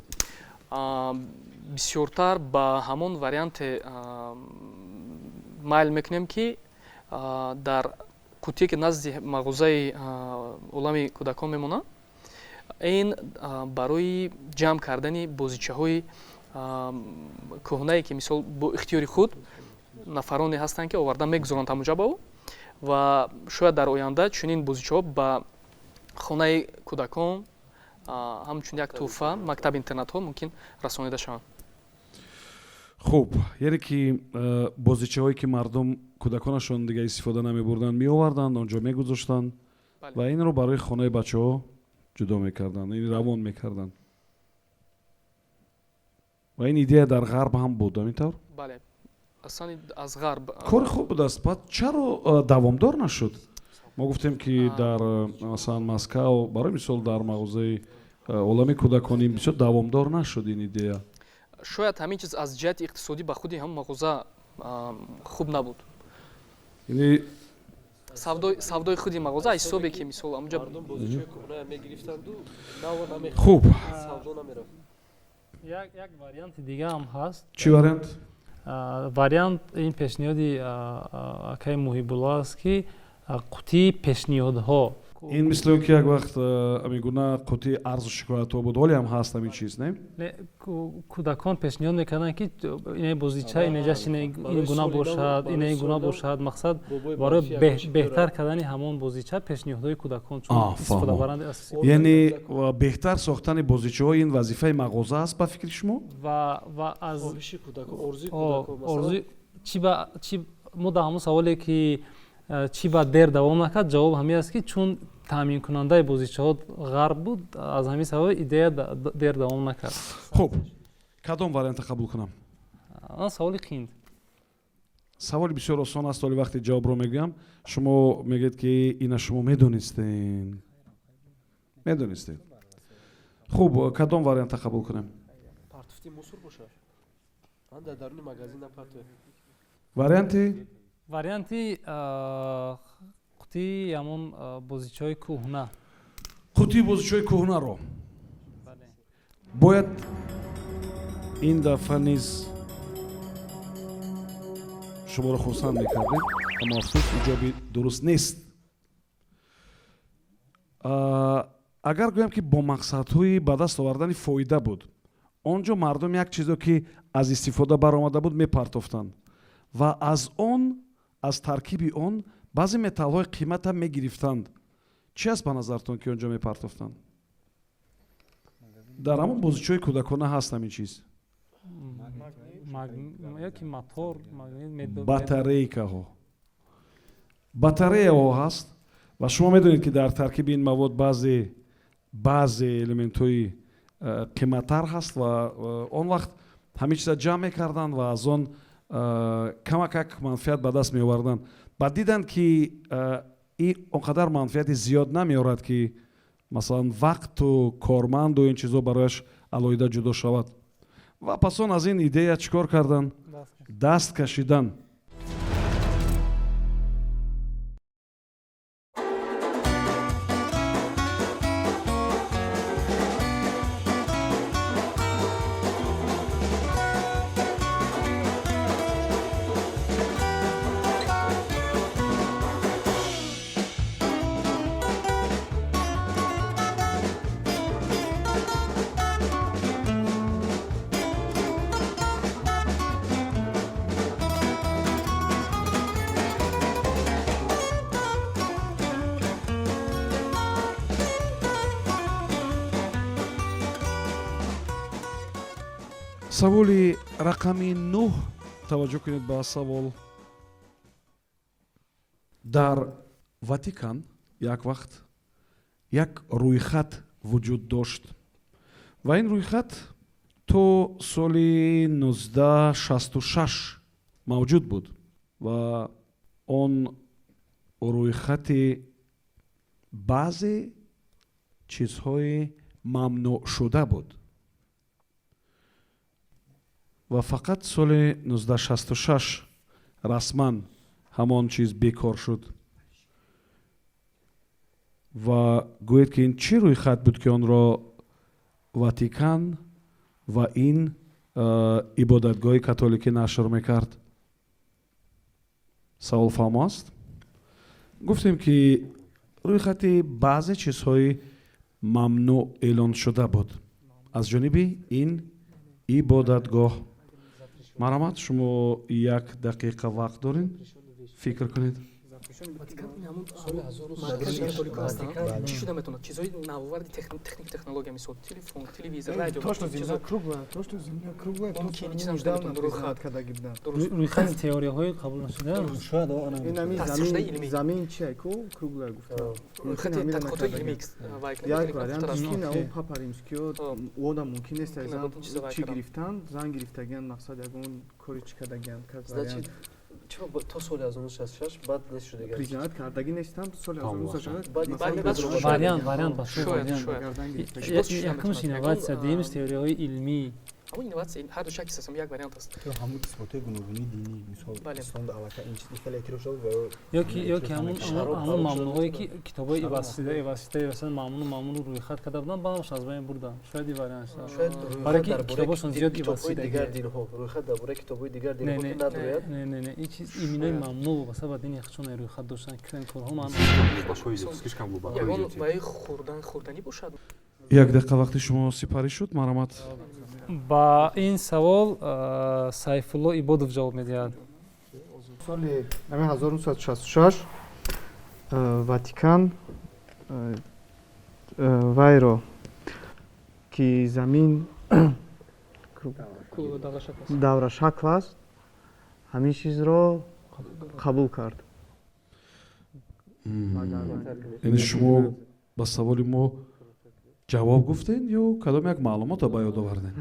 Бисёртар ба ҳамон варианте майл мекунем, ки дар қутие, ки назди мағозаи олами кӯдакон мемонад, ин барои ҷамъ кардани бозичаҳои кӯҳнае, ки мисол бо ихтиёри худ нафароне ҳастанд, ки оварда мегузоранд ҳамонҷа ба ӯ, ва шояд дар оянда чунин бозичаҳо ба хонаи кӯдакон ҳамчун як тӯҳфа, мактаб интернатҳо мумкин расонида шаванд. Хуб, яъне ки бозичаҳое, ки мардум кӯдаконашон дига истифода намебурданд, меоварданд, он ҷо мегузоштанд ва инро барои хонаи бачаҳо ҷудо мекарданд, ин равон мекарданд. Ва ин идея дар ғарб ҳам буд, ҳамин тавр? Бале, аслан аз ғарб. Кори хуб будааст. Баъд чаро давомдор нашуд? Мо гуфтем, ки дар, масалан, Москав, барои мисол, дар мағозаи олами кӯдакон ин бисёр давомдор нашуд, ин идея. Шояд ҳамин чиз аз ҷиҳати иқтисодӣ ба худи ҳамон мағоза хуб набуд. Яъне савдои худи мағоза, ҳисобе ки мисол ҳамонҷа Хуб. Як варианти дига ҳам ҳаст. Чӣ вариант? Вариант ин пешниҳоди акаи Муҳибулло аст, ки қутии пешниҳодҳо. Ин мисли он ки як вақт ҳамин гуна қутии арзу шикоятҳо буд, ҳоле ҳам ҳаст ҳамин чиз, не? Не, кӯдакон пешниҳод мекарданд, ки ине бозича инеҷаш ин гуна бошад, ине ин гуна бошад. Мақсад барои беҳтар кардани ҳамон бозича пешниҳодҳои кӯдакон, чун истифодабарандаи асосӣ. Яъне беҳтар сохтани бозичаҳо ин вазифаи мағоза аст, ба фикри шумо? Ва аз орзуи чи ба чи мо дар ҳамон саволе, ки чӣ ба дер давом накард, ҷавоб ҳамин аст, ки чун таъминкунандаи бозичаҳо ғарб буд, аз ҳамин сабаб идея дер давом накард. Хуб, кадом варианта қабул кунам? Саволи қинд. Саволи бисёр осон аст. Оли вақте ҷавобро мегӯям, шумо мегӯед, ки ина шумо медонистен, медонистед. Хуб, кадом варианта қабул кунем? Варианти? Варианти қутии ҳамон бозичаҳои кӯҳна. Қутии бозичаҳои кӯҳнаро бояд ин дафъа низ шуморо хурсанд мекардем, аммо афсӯс, иҷоби дуруст нест. Агар гӯям, ки бо мақсадҳои ба даст овардани фоида буд, он ҷо мардум як чизо, ки аз истифода баромада буд, мепартофтанд ва аз он, аз таркиби он баъзе металлҳои қимата мегирифтанд. Чӣ аст ба назартон, ки он ҷо мепартофтанд? Дар ҳамон бозичаҳои кӯдакона ҳаст ҳамин чиз. Ёки мотор. Батарейкаҳо, батареяҳо ҳаст. Ва шумо медонед, ки дар таркиби ин мавод баъзе элементҳои қиматтар ҳаст ва он вақт ҳамин чиза ҷамъ мекарданд ва аз он камакак манфиат ба даст меоварданд. Баъд диданд, ки он қадар манфиати зиёд намеорад, ки масалан вақту корманду ин чизо барояш алоҳида ҷудо шавад, ва пас он аз ин идея чӣ кор карданд? Даст кашидан. Саволи рақами 9. Таваҷҷӯҳ кунед ба савол. Дар Ватикан як вақт як рӯйхат вуҷуд дошт ва ин рӯйхат то соли 1966 мавҷуд буд ва он рӯйхати баъзе чизҳои мамнӯъшуда буд ва фақат соли 1966 расман ҳамон чиз бекор шуд. Ва гӯед, ки ин чӣ рӯйхат буд, ки онро Ватикан ва ин ибодатгоҳи католикӣ нашр мекард? Савол фаҳмо аст? Гуфтем, ки рӯйхати баъзе чизҳои мамнӯъ эълоншуда буд аз ҷониби ин ибодатгоҳ. Марҳамат, шумо як дақиқа вақт доред, фикр кунед. Ватикан ин ҳамон маркази католико ҳастанд. Чӣ шуда метавонад? Чизҳои навоварди техник, технология, мисол, телефон, телевизор, радио. То, что земля круглая, то, что земля круглая, Мумкин, чиз ҳам шуда метавонад. Рӯйхат кардаги буданд. Рӯйхати теорияҳои қабул нашуда. Шояд. Инами Тасдиқшудаи илмӣ. замин чия ку круглая гуфта. Рӯйхати тадқиқотҳои илмӣ. Як вариант ки на папа римскиё ода мумкин нест зан чӣ гирифтан, зан гирифтагиан, мақсад ягон кори чӣ кардагиан. Значит, чаро то соли 1966 баъд нест шуда? Признавать кардагӣ нестам соли 1966. Вариант ба якумш инноватсия, дуюмш теорияҳои илмӣ. Ҳамон инноватсия, ҳар ду шакл аст, як вариант аст. Ҳамон исботҳои гуногунии динӣ, мисол, ислом аллакай ин чиз хеле эътироф шуд ва ёки ҳамон мамнӯъҳое, ки китобҳои ивазшида, ивазшида, ивазшида, мамнӯъ, мамнӯъ рӯйхат карда буданд, баъдаш аз байн бурданд. Шояд ин вариант шуд, барои ки китобҳошон зиёд ивазшида. Дигар динҳо, рӯйхат дар бораи китобҳои дигар динҳо ки надорад. Не, не, не, ин чиз иминои мамнӯъ вобаста ба дини худшон рӯйхат доштанд, корҳо ман. Ягон баи хӯрдан, хӯрданӣ бошад. Як дақиқа вақти шумо сипарӣ шуд, марҳамат. Ба ин савол Сайфулло Ибодов ҷавоб медиҳад. Соли 1966 Ватикан вайро, ки замин даврашакл аст, ҳамин чизро қабул кард. Яъне шумо ба саволи мо ҷавоб гуфтед ё кадом як маълумотро ба ёд овардед?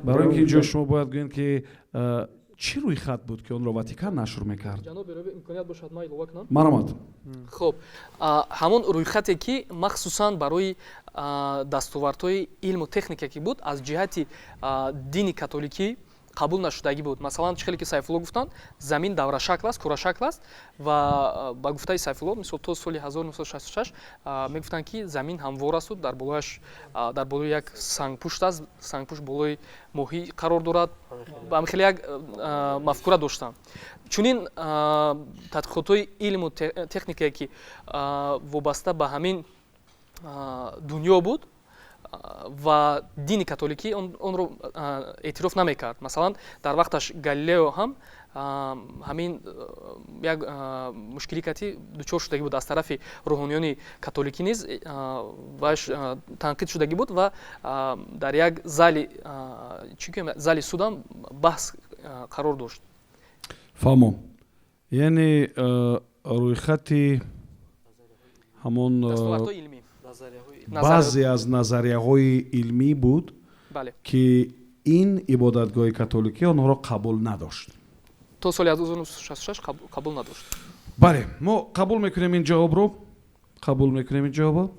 Барои ин ки инҷо шумо бояд гӯед, ки чӣ рӯйхат буд, ки онро Ватикан нашр мекард. Ҷаноби Роби, имконият бошад, ман илова кунам? Марҳамат. Хуб, ҳамон рӯйхате, ки махсусан барои дастовардҳои илму техника ки буд, аз ҷиҳати дини католикӣ қабул нашудагӣ буд. Масалан, чӣ хеле ки Сайфулло гуфтанд, замин даврашакл аст, курашакл аст, ва ба гуфтаи Сайфулло, мисол, то соли 1966 мегуфтанд, ки замин ҳамвор асту дар болояш, дар болои як сангпушт аст, сангпушт болои моҳӣ қарор дорад. Ба ҳамин хеле як мафкура доштанд. Чунин тадқиқотҳои илму техникае, ки вобаста ба ҳамин дунё буд ва дини католикӣ онро эътироф намекард. Масалан, дар вақташ Галилео ҳам ҳамин як мушкилӣ кати дучор шудагӣ буд, аз тарафи рӯҳониёни католикӣ низ ваш танқид шудагӣ буд ва дар як зали, чӣ гӯем, зали судам баҳс қарор дошт. Фаҳмом, яъне рӯйхати ҳамон дастовардҳои илмӣ, баъзе аз назарияҳои илмӣ буд, ки ин ибодатгоҳи католикӣ онҳоро қабул надошт. То соли 1966 қабул надошт. Бале, мо қабул мекунем ин ҷавобро, қабул мекунем ин ҷавобро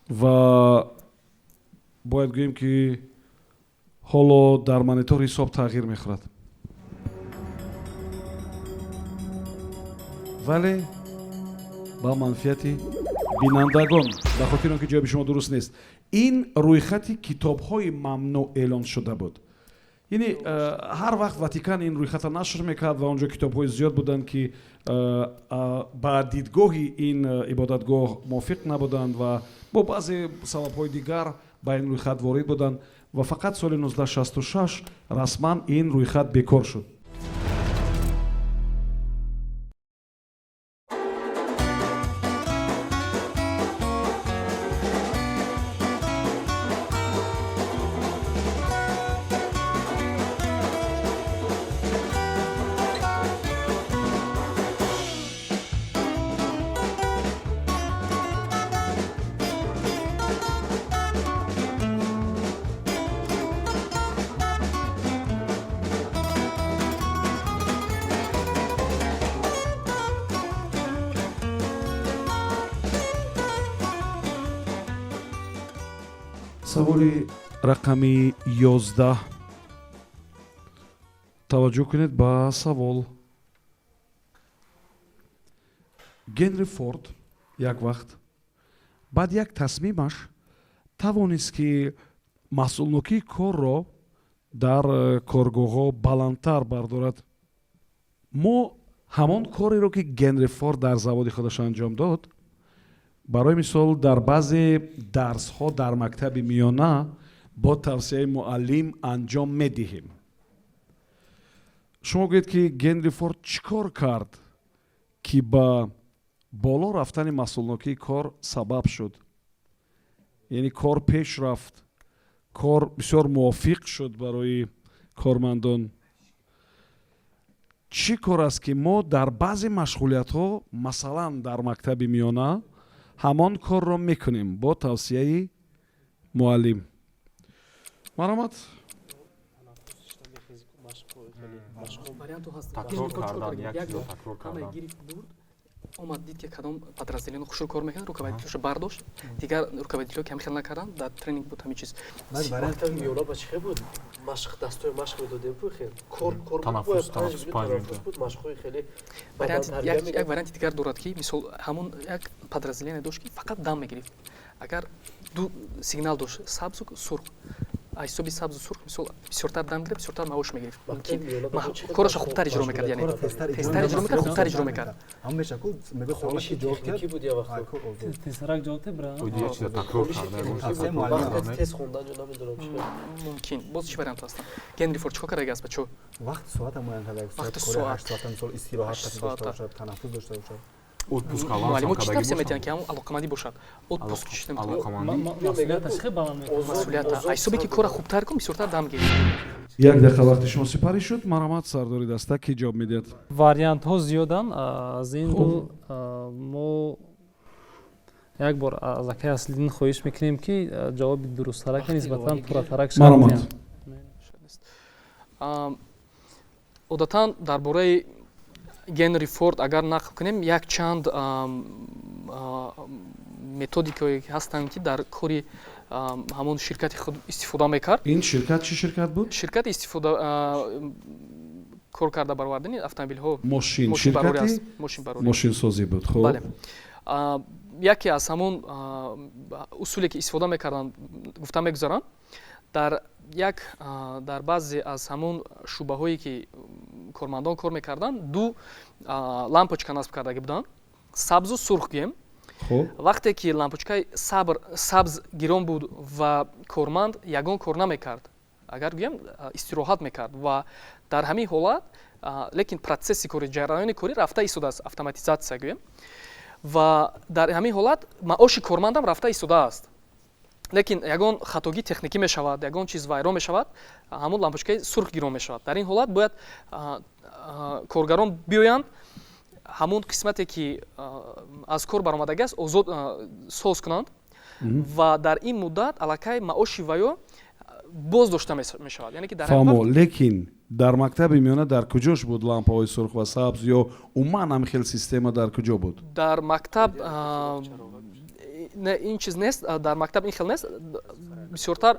ва бояд гӯем, ки ҳоло дар монитор ҳисоб тағйир мехӯрад, вале ба манфиати бинандагон, ба хотири он ки ҷавоби шумо дуруст нест. Ин рӯйхати китобҳои мамнӯъ эълон шуда буд. Яъне ҳар вақт Ватикан ин рӯйхатро нашр мекард ва он ҷо китобҳои зиёд буданд, ки ба дидгоҳи ин ибодатгоҳ мувофиқ набуданд ва бо баъзе сабабҳои дигар ба ин рӯйхат ворид буданд, ва фақат соли 1966 расман ин рӯйхат бекор шуд. Саволи рақами 11. Таваҷҷӯҳ кунед ба савол. Генри Форд як вақт баъд як тасмимаш Тавонист, ки маҳсулнокии корро дар коргоҳҳо баландтар бардорад. Мо ҳамон кореро, ки Генри Форд дар заводи худаш анҷом дод, барои мисол, дар баъзе дарсҳо дар мактаби миёна бо тавсияи муаллим анҷом медиҳем. Шумо гӯед, ки Генри Форд чӣ кор кард, ки ба боло рафтани маҳсулнокии кор сабаб шуд, яъне кор пеш рафт, кор бисёр мувофиқ шуд барои кормандон. Чӣ кор аст, ки мо дар баъзе машғулиятҳо, масалан, дар мактаби миёна ҳамон корро мекунем бо тавсияи муаллим? Марҳамат. Варианту ҳаст. Такрор кардан, як чизро такрор Ҳамаи кардан. Гирифт, бурд, омад, дид, ки кадом подразделение хушрӯ кор мекунад, руководитель ошо бардошт, дигар руководитель ҳо ки ҳам хел накарданд. Дар тренинг буд ҳамин чиз. Баъд вариант Мактаби миёна ба чӣ хел буд? Машқ, дастои машқ медодем ку, хел кор кор буд, Танаффус, бояд 5 танаффус, минут 5 танаффус минута. буд, машқҳои хеле Варианти бадан як тарбия як мекард. варианти дигар дорад, ки мисол, ҳамон як подразделение дошт, ки фақат дам мегирифт. Агар ду сигнал дошт, сабзу сурх, аз ҳисоби сабзу сурх, мисол, бисёртар дам гирифт, бисёртар маош мегирифт. Мактаби Мумкин миёна ба чӣ хел корашо машқ- хубтар иҷро мекард, яъне Кора тезтар иҷро тезтар иҷро мекард, хубтар иҷро мекард. Ҳам меша ку мегӯяд савола Хониши ки ҷавоб техникӣ диҳад буд я вақто. ай, кор озод. Тезтарак ҷавоб диҳ, бра. Оиди як чиза такрор Хониши карда, ягон техникӣ чиза буд. такрор Вақт карда, не? тез хондан ё намедонам чӣ хел. Мумкин, боз чӣ вариант ҳастанд? Генри Форд чӣ кор кардаги аст, бачо? Вақти соата муайян карда, Вақти соат кори соат. 8 соата, мисол, истироҳат 8 касе дошта соата. бошад, танаффус дошта бошад. Отпуск авансам Муаллимо чӣ кардагӣ тавсия бошанд? метиҳанд, ки ҳамон алоқамандӣ бошад? Отпуск чӣ наметавонад? Алоқамандӣ. Масъулияташ хеле баланд мекунад. Масъулият озод аз ҳисоби ки сар кора доданд. хубтар кун, бисёртар дам гир. Як дақиқа вақти шумо сипарӣ шуд. Марҳамат, сардори даста, ки ҷавоб медиҳад? Вариантҳо зиёданд. Аз ин Хуб. рӯ, мо як бор аз акай Аслиддин хоҳиш мекунем, ки ҷавоби дурусттарака, Вақти нисбатан иловагӣ пурратарак шарҳ Марҳамат. диҳанд. Шояд нест. Одатан дар бораи Генри Форд агар нақл кунем, якчанд методикое ҳастанд, ки дар кори ҳамон ширкати худ истифода мекард. Ин ширкат чӣ ширкат буд? Ширкати истифода кор карда баровардани автомобилҳо. Мошин. Мошинбарорӣ Ширкати аст, мошинбарорӣ. мошинсозӣ буд, хуб. Бале. Яке аз ҳамон усуле, ки истифода мекарданд, гуфта мегузаранд, дар як дар баъзе аз ҳамон шӯъбаҳое, ки кормандон кор мекарданд, ду лампочка насб кардагӣ буданд, сабзу сурх гӯем. Вақте ки лампочкаи сабр сабз гирон буд ва корманд ягон кор намекард, агар гӯем, истироҳат мекард, ва дар ҳамин ҳолат, лекин процесси кори, ҷараёни корӣ рафта истодааст, автоматизатсия гӯем, ва дар ҳамин ҳолат маоши кормандам рафта истодааст, лекин ягон хатогии техникӣ мешавад, ягон чиз вайрон мешавад, ҳамон лампочкаи сурх гирон мешавад. Дар ин ҳолат бояд коргарон биёянд, ҳамон қисмате, ки аз кор баромадагӣ аст, озод соз кунанд, ва дар ин муддат аллакай маоши ваё боз дошта мешавад, яъне ки дар ҳамин Фаҳмо. вақт. Лекин дар мактаби миёна дар куҷош буд лампаҳои сурх ва сабз ё умуман ҳам хел система дар куҷо буд? Дар мактаб не, ин чиз нест, дар мактаб ин хел нест. Бисёртар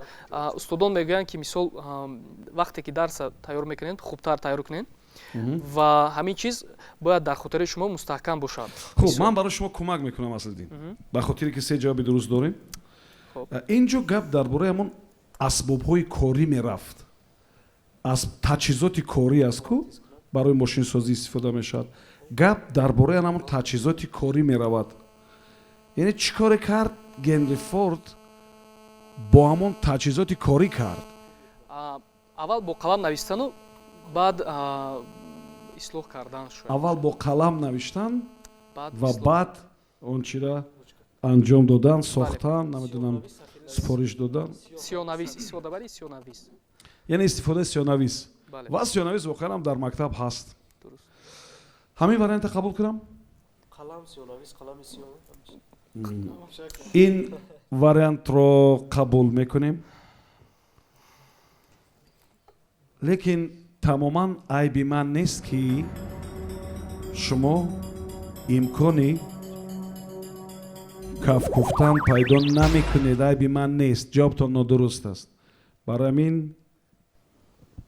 устодон мегӯянд, ки мисол, вақте ки дарса тайёр мекунед, хубтар тайёр кунед, ва ҳамин чиз бояд дар хотираи шумо мустаҳкам бошад. Хуб, ман барои шумо кӯмак мекунам, Аслиддин, ба хотире ки се ҷавоби дуруст дорем. Ин ҷо гап дар бораи ҳамон асбобҳои корӣ мерафт, аз таҷҳизоти корӣ аст ку барои мошинсозӣ истифода мешавад. Гап дар бораи ҳамон таҷҳизоти корӣ меравад, яъне чӣ коре кард Генри Форд, бо ҳамон таҷҳизоти корӣ кард? Аввал бо қалам навистану баъд ислоҳ кардан шояд. Аввал бо қалам навиштан баъд ва ислоҳ. Баъд он чира анҷом додан, сохтан, намедонам, супориш додан. Сиёнавис, истифодабарии сиёнавис. Яъне истифодаи сиёнавис. Бале. Ва сиёнавис воқеан ҳам дар мактаб ҳаст. Дуруст. Ҳамин варианта қабул кунам? Қалам, сиёнавис, қалами сиён. Ин вариантро қабул мекунем, лекин тамоман айби ман нест, ки шумо имкони кафкуфтан пайдо намекунед. Айби ман нест, ҷавобтон нодуруст аст, барои ҳамин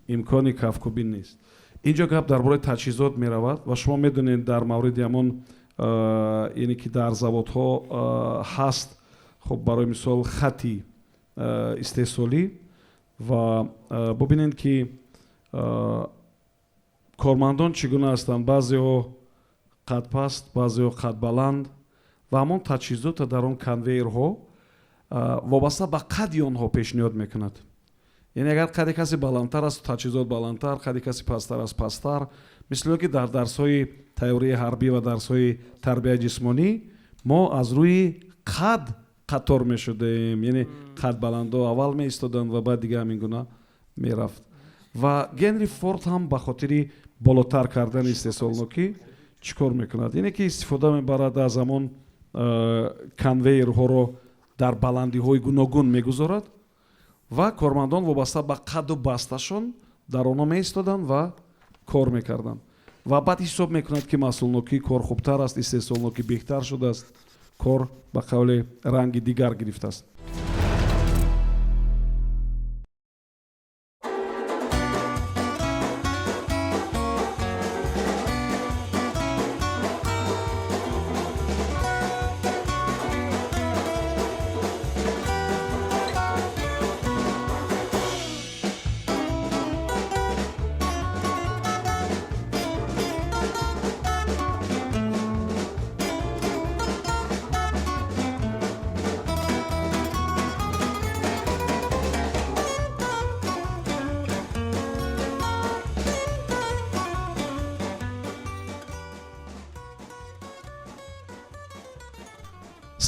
имкони кафкӯбӣ нест. Ин ҷо гап дар бораи таҷҳизот меравад ва шумо медонед, дар мавриди ҳамон, яъне ки дар заводҳо ҳаст. Хуб, барои мисол, хати Истеҳсолӣ ва бубинед, ки кормандон чӣ гуна ҳастанд: баъзеҳо қадпаст, баъзеҳо қадбаланд, ва ҳамон таҷҳизота дар он конвейерҳо вобаста ба қадди онҳо пешниҳод мекунад. Яъне агар қадди касе баландтар аст, таҷҳизот баландтар, қадди касе пасттар аст, пасттар. Мисли он ки дар дарсҳои тайёрии ҳарбӣ ва дарсҳои тарбияи ҷисмонӣ мо аз рӯи қад қатор мешудем, яъне қадбаландо аввал меистоданд ва баъд дига ҳамин гуна мерафт. Ва Генри Форд ҳам ба хотири болотар кардани истеҳсолнокӣ чӣ кор мекунад? Яъне ки истифода мебарад аз ҳамон конвейерҳоро дар баландиҳои гуногун мегузорад ва кормандон вобаста ба қадду басташон дар онҳо меистоданд ва кор мекарданд. Ва баъд ҳисоб мекунад, ки маҳсулнокии кор хубтар аст, истеҳсолнокӣ беҳтар шудааст, кор ба қавли ранги дигар гирифтааст.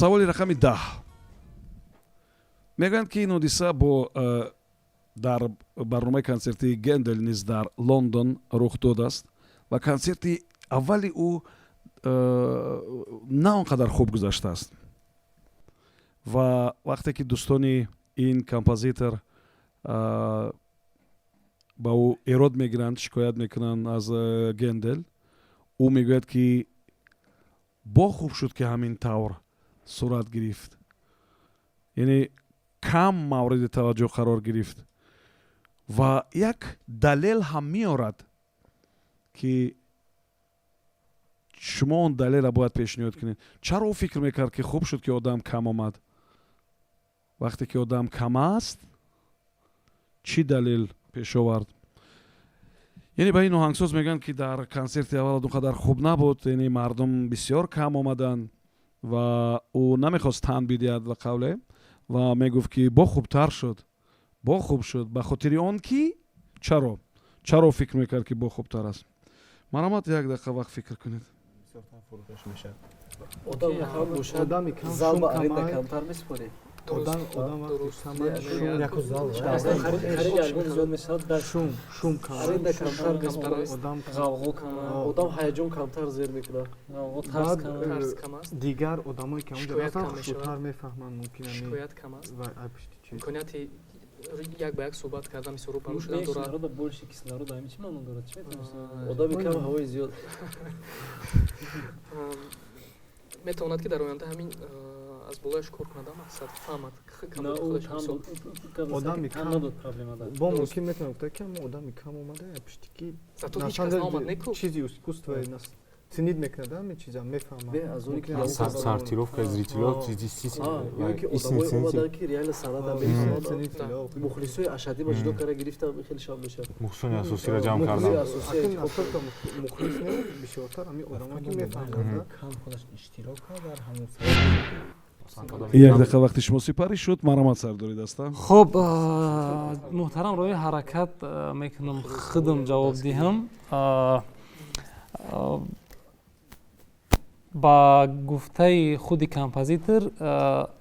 Саволи рақами 10. Мегӯянд, ки ин ҳодиса бо дар барномаи консертии Гендел низ дар Лондон рух додааст ва консерти аввали ӯ на он қадар хуб гузаштааст. Ва вақте ки дӯстони ин композитор ба ӯ эрод мегиранд, шикоят мекунанд аз Гендел, ӯ мегӯяд, ки бо хуб шуд, ки ҳамин тавр сурат гирифт, яъне кам мавриди таваҷҷӯҳ қарор гирифт. Ва як далел ҳам меорад, ки шумо он далелро бояд пешниҳод кунед. Чаро ӯ фикр мекард, ки хуб шуд, ки одам кам омад? Вақте ки одам кам аст, чӣ далел пеш овард? Яъне ба ин оҳангсоз мегӯянд, ки дар консерти аввал он қадар хуб набуд, яъне мардум бисёр кам омаданд ва ӯ намехост тан бидиҳад ба қавле ва мегуфт, ки бо хубтар шуд, бо хуб шуд, ба хотири он ки чаро фикр мекард, ки бо хубтар аст? Марҳамат, як дақиқа вақт фикр кунед. Одам кам бошад, зал ба аренда камтар месупоред. Одам вақти Шум шум аренда камтар месупоред, ғавғо кам, одам ҳаяҷон камтар зер мекунад. Дигар одамое ки онҷо ҳастанд, хушрӯтар мефаҳманд, мумкин шикоят кам аст, имконияти як ба як суҳбат кардан, мисол рӯбарӯ шудан дорад. Больше кислорода, ҳамин чӣ маъно дорад? Чӣ одами кам, ҳавои зиёд. Метавонад, ки дар оянда ҳамин аз болояш кор кунад, мақсад фаҳмад. Одами кам бо мумкин метавонад гуфта, ки одами кам омада, пишти ки чизи искусство ценить мекунад, ҳамин чиза мефаҳмад. Сортировка зрителей. Ё ки одамое омаданд, ки реально санъата мефаҳманд, мухлисои ашаддима ҷудо карда гирифтам, хеле шав мешавад. Мухлисони асосиро ҷамъ кардан. Мухлис не, бисёртар ҳамин одамое ки мефаҳманд. Кам худаш иштирок кард дар ҳамон. Як дақиқа вақти шумо сипарӣ шуд. Марҳамат, сардори даста. Хуб, муҳтарам, роҳи ҳаракат мекунам худам ҷавоб диҳам. Ба гуфтаи худи композитор,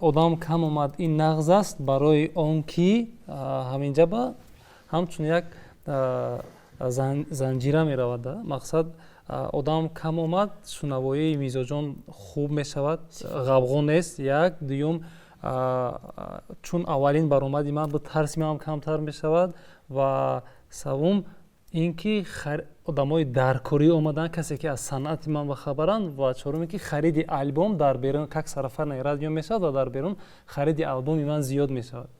одам кам омад, ин нағз аст, барои он ки ҳаминҷа ба ҳамчун як занҷира меравад. Мақсад, одам кам омад, шунавоии мизоҷон хуб мешавад, ғавғо нест. Як дуюм, чун аввалин баромади ман буд, тарси манам камтар мешавад. Ва севум ин ки одамои даркорӣ омаданд, касе ки аз санъати ман бахабаранд. Ва чорум ин ки хариди албом дар берун, как сарафанное радио мешавад ва дар берун хариди албоми ман зиёд мешавад.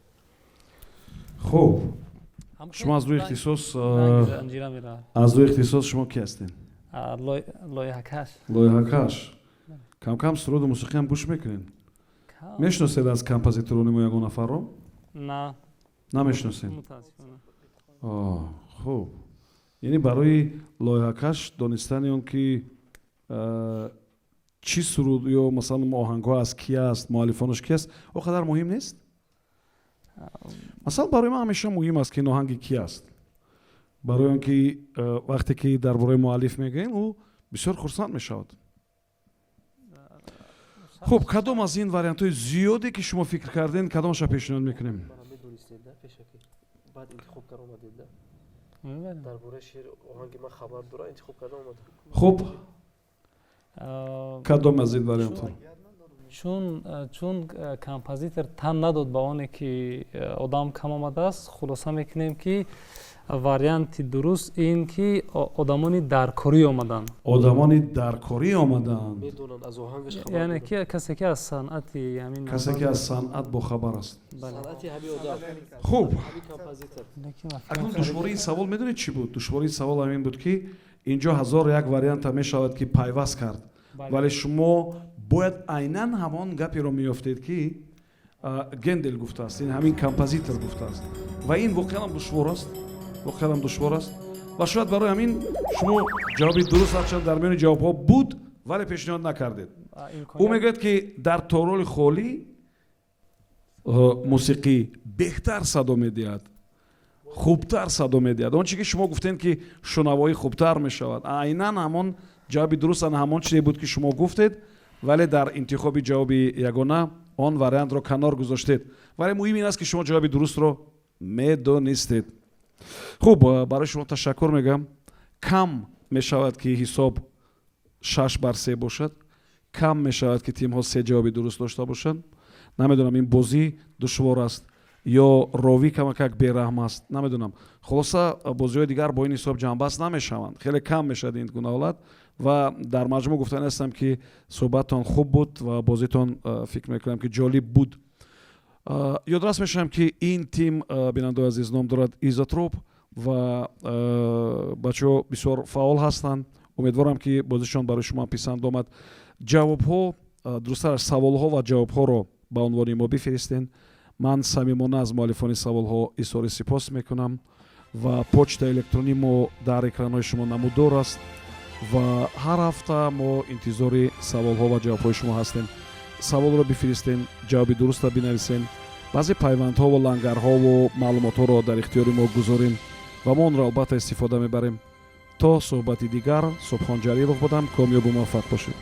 Хуб, шумо аз рӯи ихтисос, аз рӯи ихтисос шумо ки ҳастед? Лоиҳакаш. Лоиҳакаш. Камкам суруду мусиқиам гӯш мекунед? Мешиносед аз композиторони мо ягон нафарро? На. Намешиносед? Мутаассифона. Хуб, яъне барои лоиҳакаш донистани он ки чӣ суруд ё масалан оҳангҳо аз ки аст, муаллифонаш ки аст, он қадар муҳим нест. Масалан, барои ман ҳамеша муҳим аст, ки ин оҳанги ки аст, барои он ки вақте ки дар бораи муаллиф мегӯем, ӯ бисёр хурсанд мешавад. Хуб, кадом аз ин вариантҳои зиёде, ки шумо фикр кардем, кадомаша пешниҳод мекунем? Баъд интихоб карда омадед, да? Дар бораи шеър, оҳанги ман хабар дора, интихоб карда омада. Хуб, кадом аз ин вариантҳо? Чун композитор тан надод ба оне, ки одам кам омадааст, хулоса мекунем, ки варианти дуруст ин ки одамони даркорӣ омаданд. Одамони даркорӣ омаданд. Яъне ки касе, ки аз санъати ҳамин Касе, ки аз санъат бохабар аст. Хуб, акнун душвории савол медонед чӣ буд? Душвории савол ҳамин буд, ки инҷо ҳазору як варианта мешавад, ки пайваст кард, вале шумо бояд айнан ҳамон гаперо меёфтед, ки Гендел гуфтааст, ин ҳамин композитор гуфтааст. Ва ин воқеанам душвор аст, воқеанам душвор аст. Ва шояд барои ҳамин шумо ҷавоби дуруст, ҳарчанд дар миёни ҷавобҳо буд, вале пешниҳод накардед. Ӯ мегӯяд, ки дар тороли холӣ мусиқӣ беҳтар садо медиҳад, хубтар садо медиҳад. Он чӣ ки шумо гуфтем, ки шунавоӣ хубтар мешавад, айнан ҳамон ҷавоби дуруст, ана ҳамон чизе буд, ки шумо гуфтед, вале дар интихоби ҷавоби ягона он вариантро канор гузоштед. Вале муҳим ин аст, ки шумо ҷавоби дурустро медонистед. Хуб, барои шумо ташаккур мегӯям. Кам мешавад, ки ҳисоб 6 бар 3 бошад, кам мешавад, ки тимҳо се ҷавоби дуруст дошта бошанд. Намедонам, ин бозӣ душвор аст ё ровӣ камакак бераҳм аст, намедонам. Хулоса, бозиҳои дигар бо ин ҳисоб ҷамъбаст намешаванд, хеле кам мешавад ин гуна ҳолат. Ва дар маҷмӯъ гуфтани ҳастам, ки суҳбаттон хуб буд ва бозитон, фикр мекунам, ки ҷолиб буд. Ёдрас мешавам, ки ин тим, бинандаои азиз, ном дорад Изотроп ва бачаҳо бисёр фаъол ҳастанд. Умедворам, ки бозишон барои шумо писанд омад. Ҷавобҳо, дурусттараш саволҳо ва ҷавобҳоро ба унвони мо бифиристен. Ман самимона аз муаллифони саволҳо изҳори сипос мекунам ва почтаи электронии мо дар экранҳои шумо намудор аст ва ҳар ҳафта мо интизори саволҳо ва ҷавобҳои шумо ҳастем. Саволро бифиристен, ҷавоби дурустро бинависен, баъзе пайвандҳову лангарҳову маълумотҳоро дар ихтиёри мо гузорем ва мо онро албатта истифода мебарем. То суҳбати дигар, Субҳон Ҷалилов будам. Комёбу муваффақ бошед.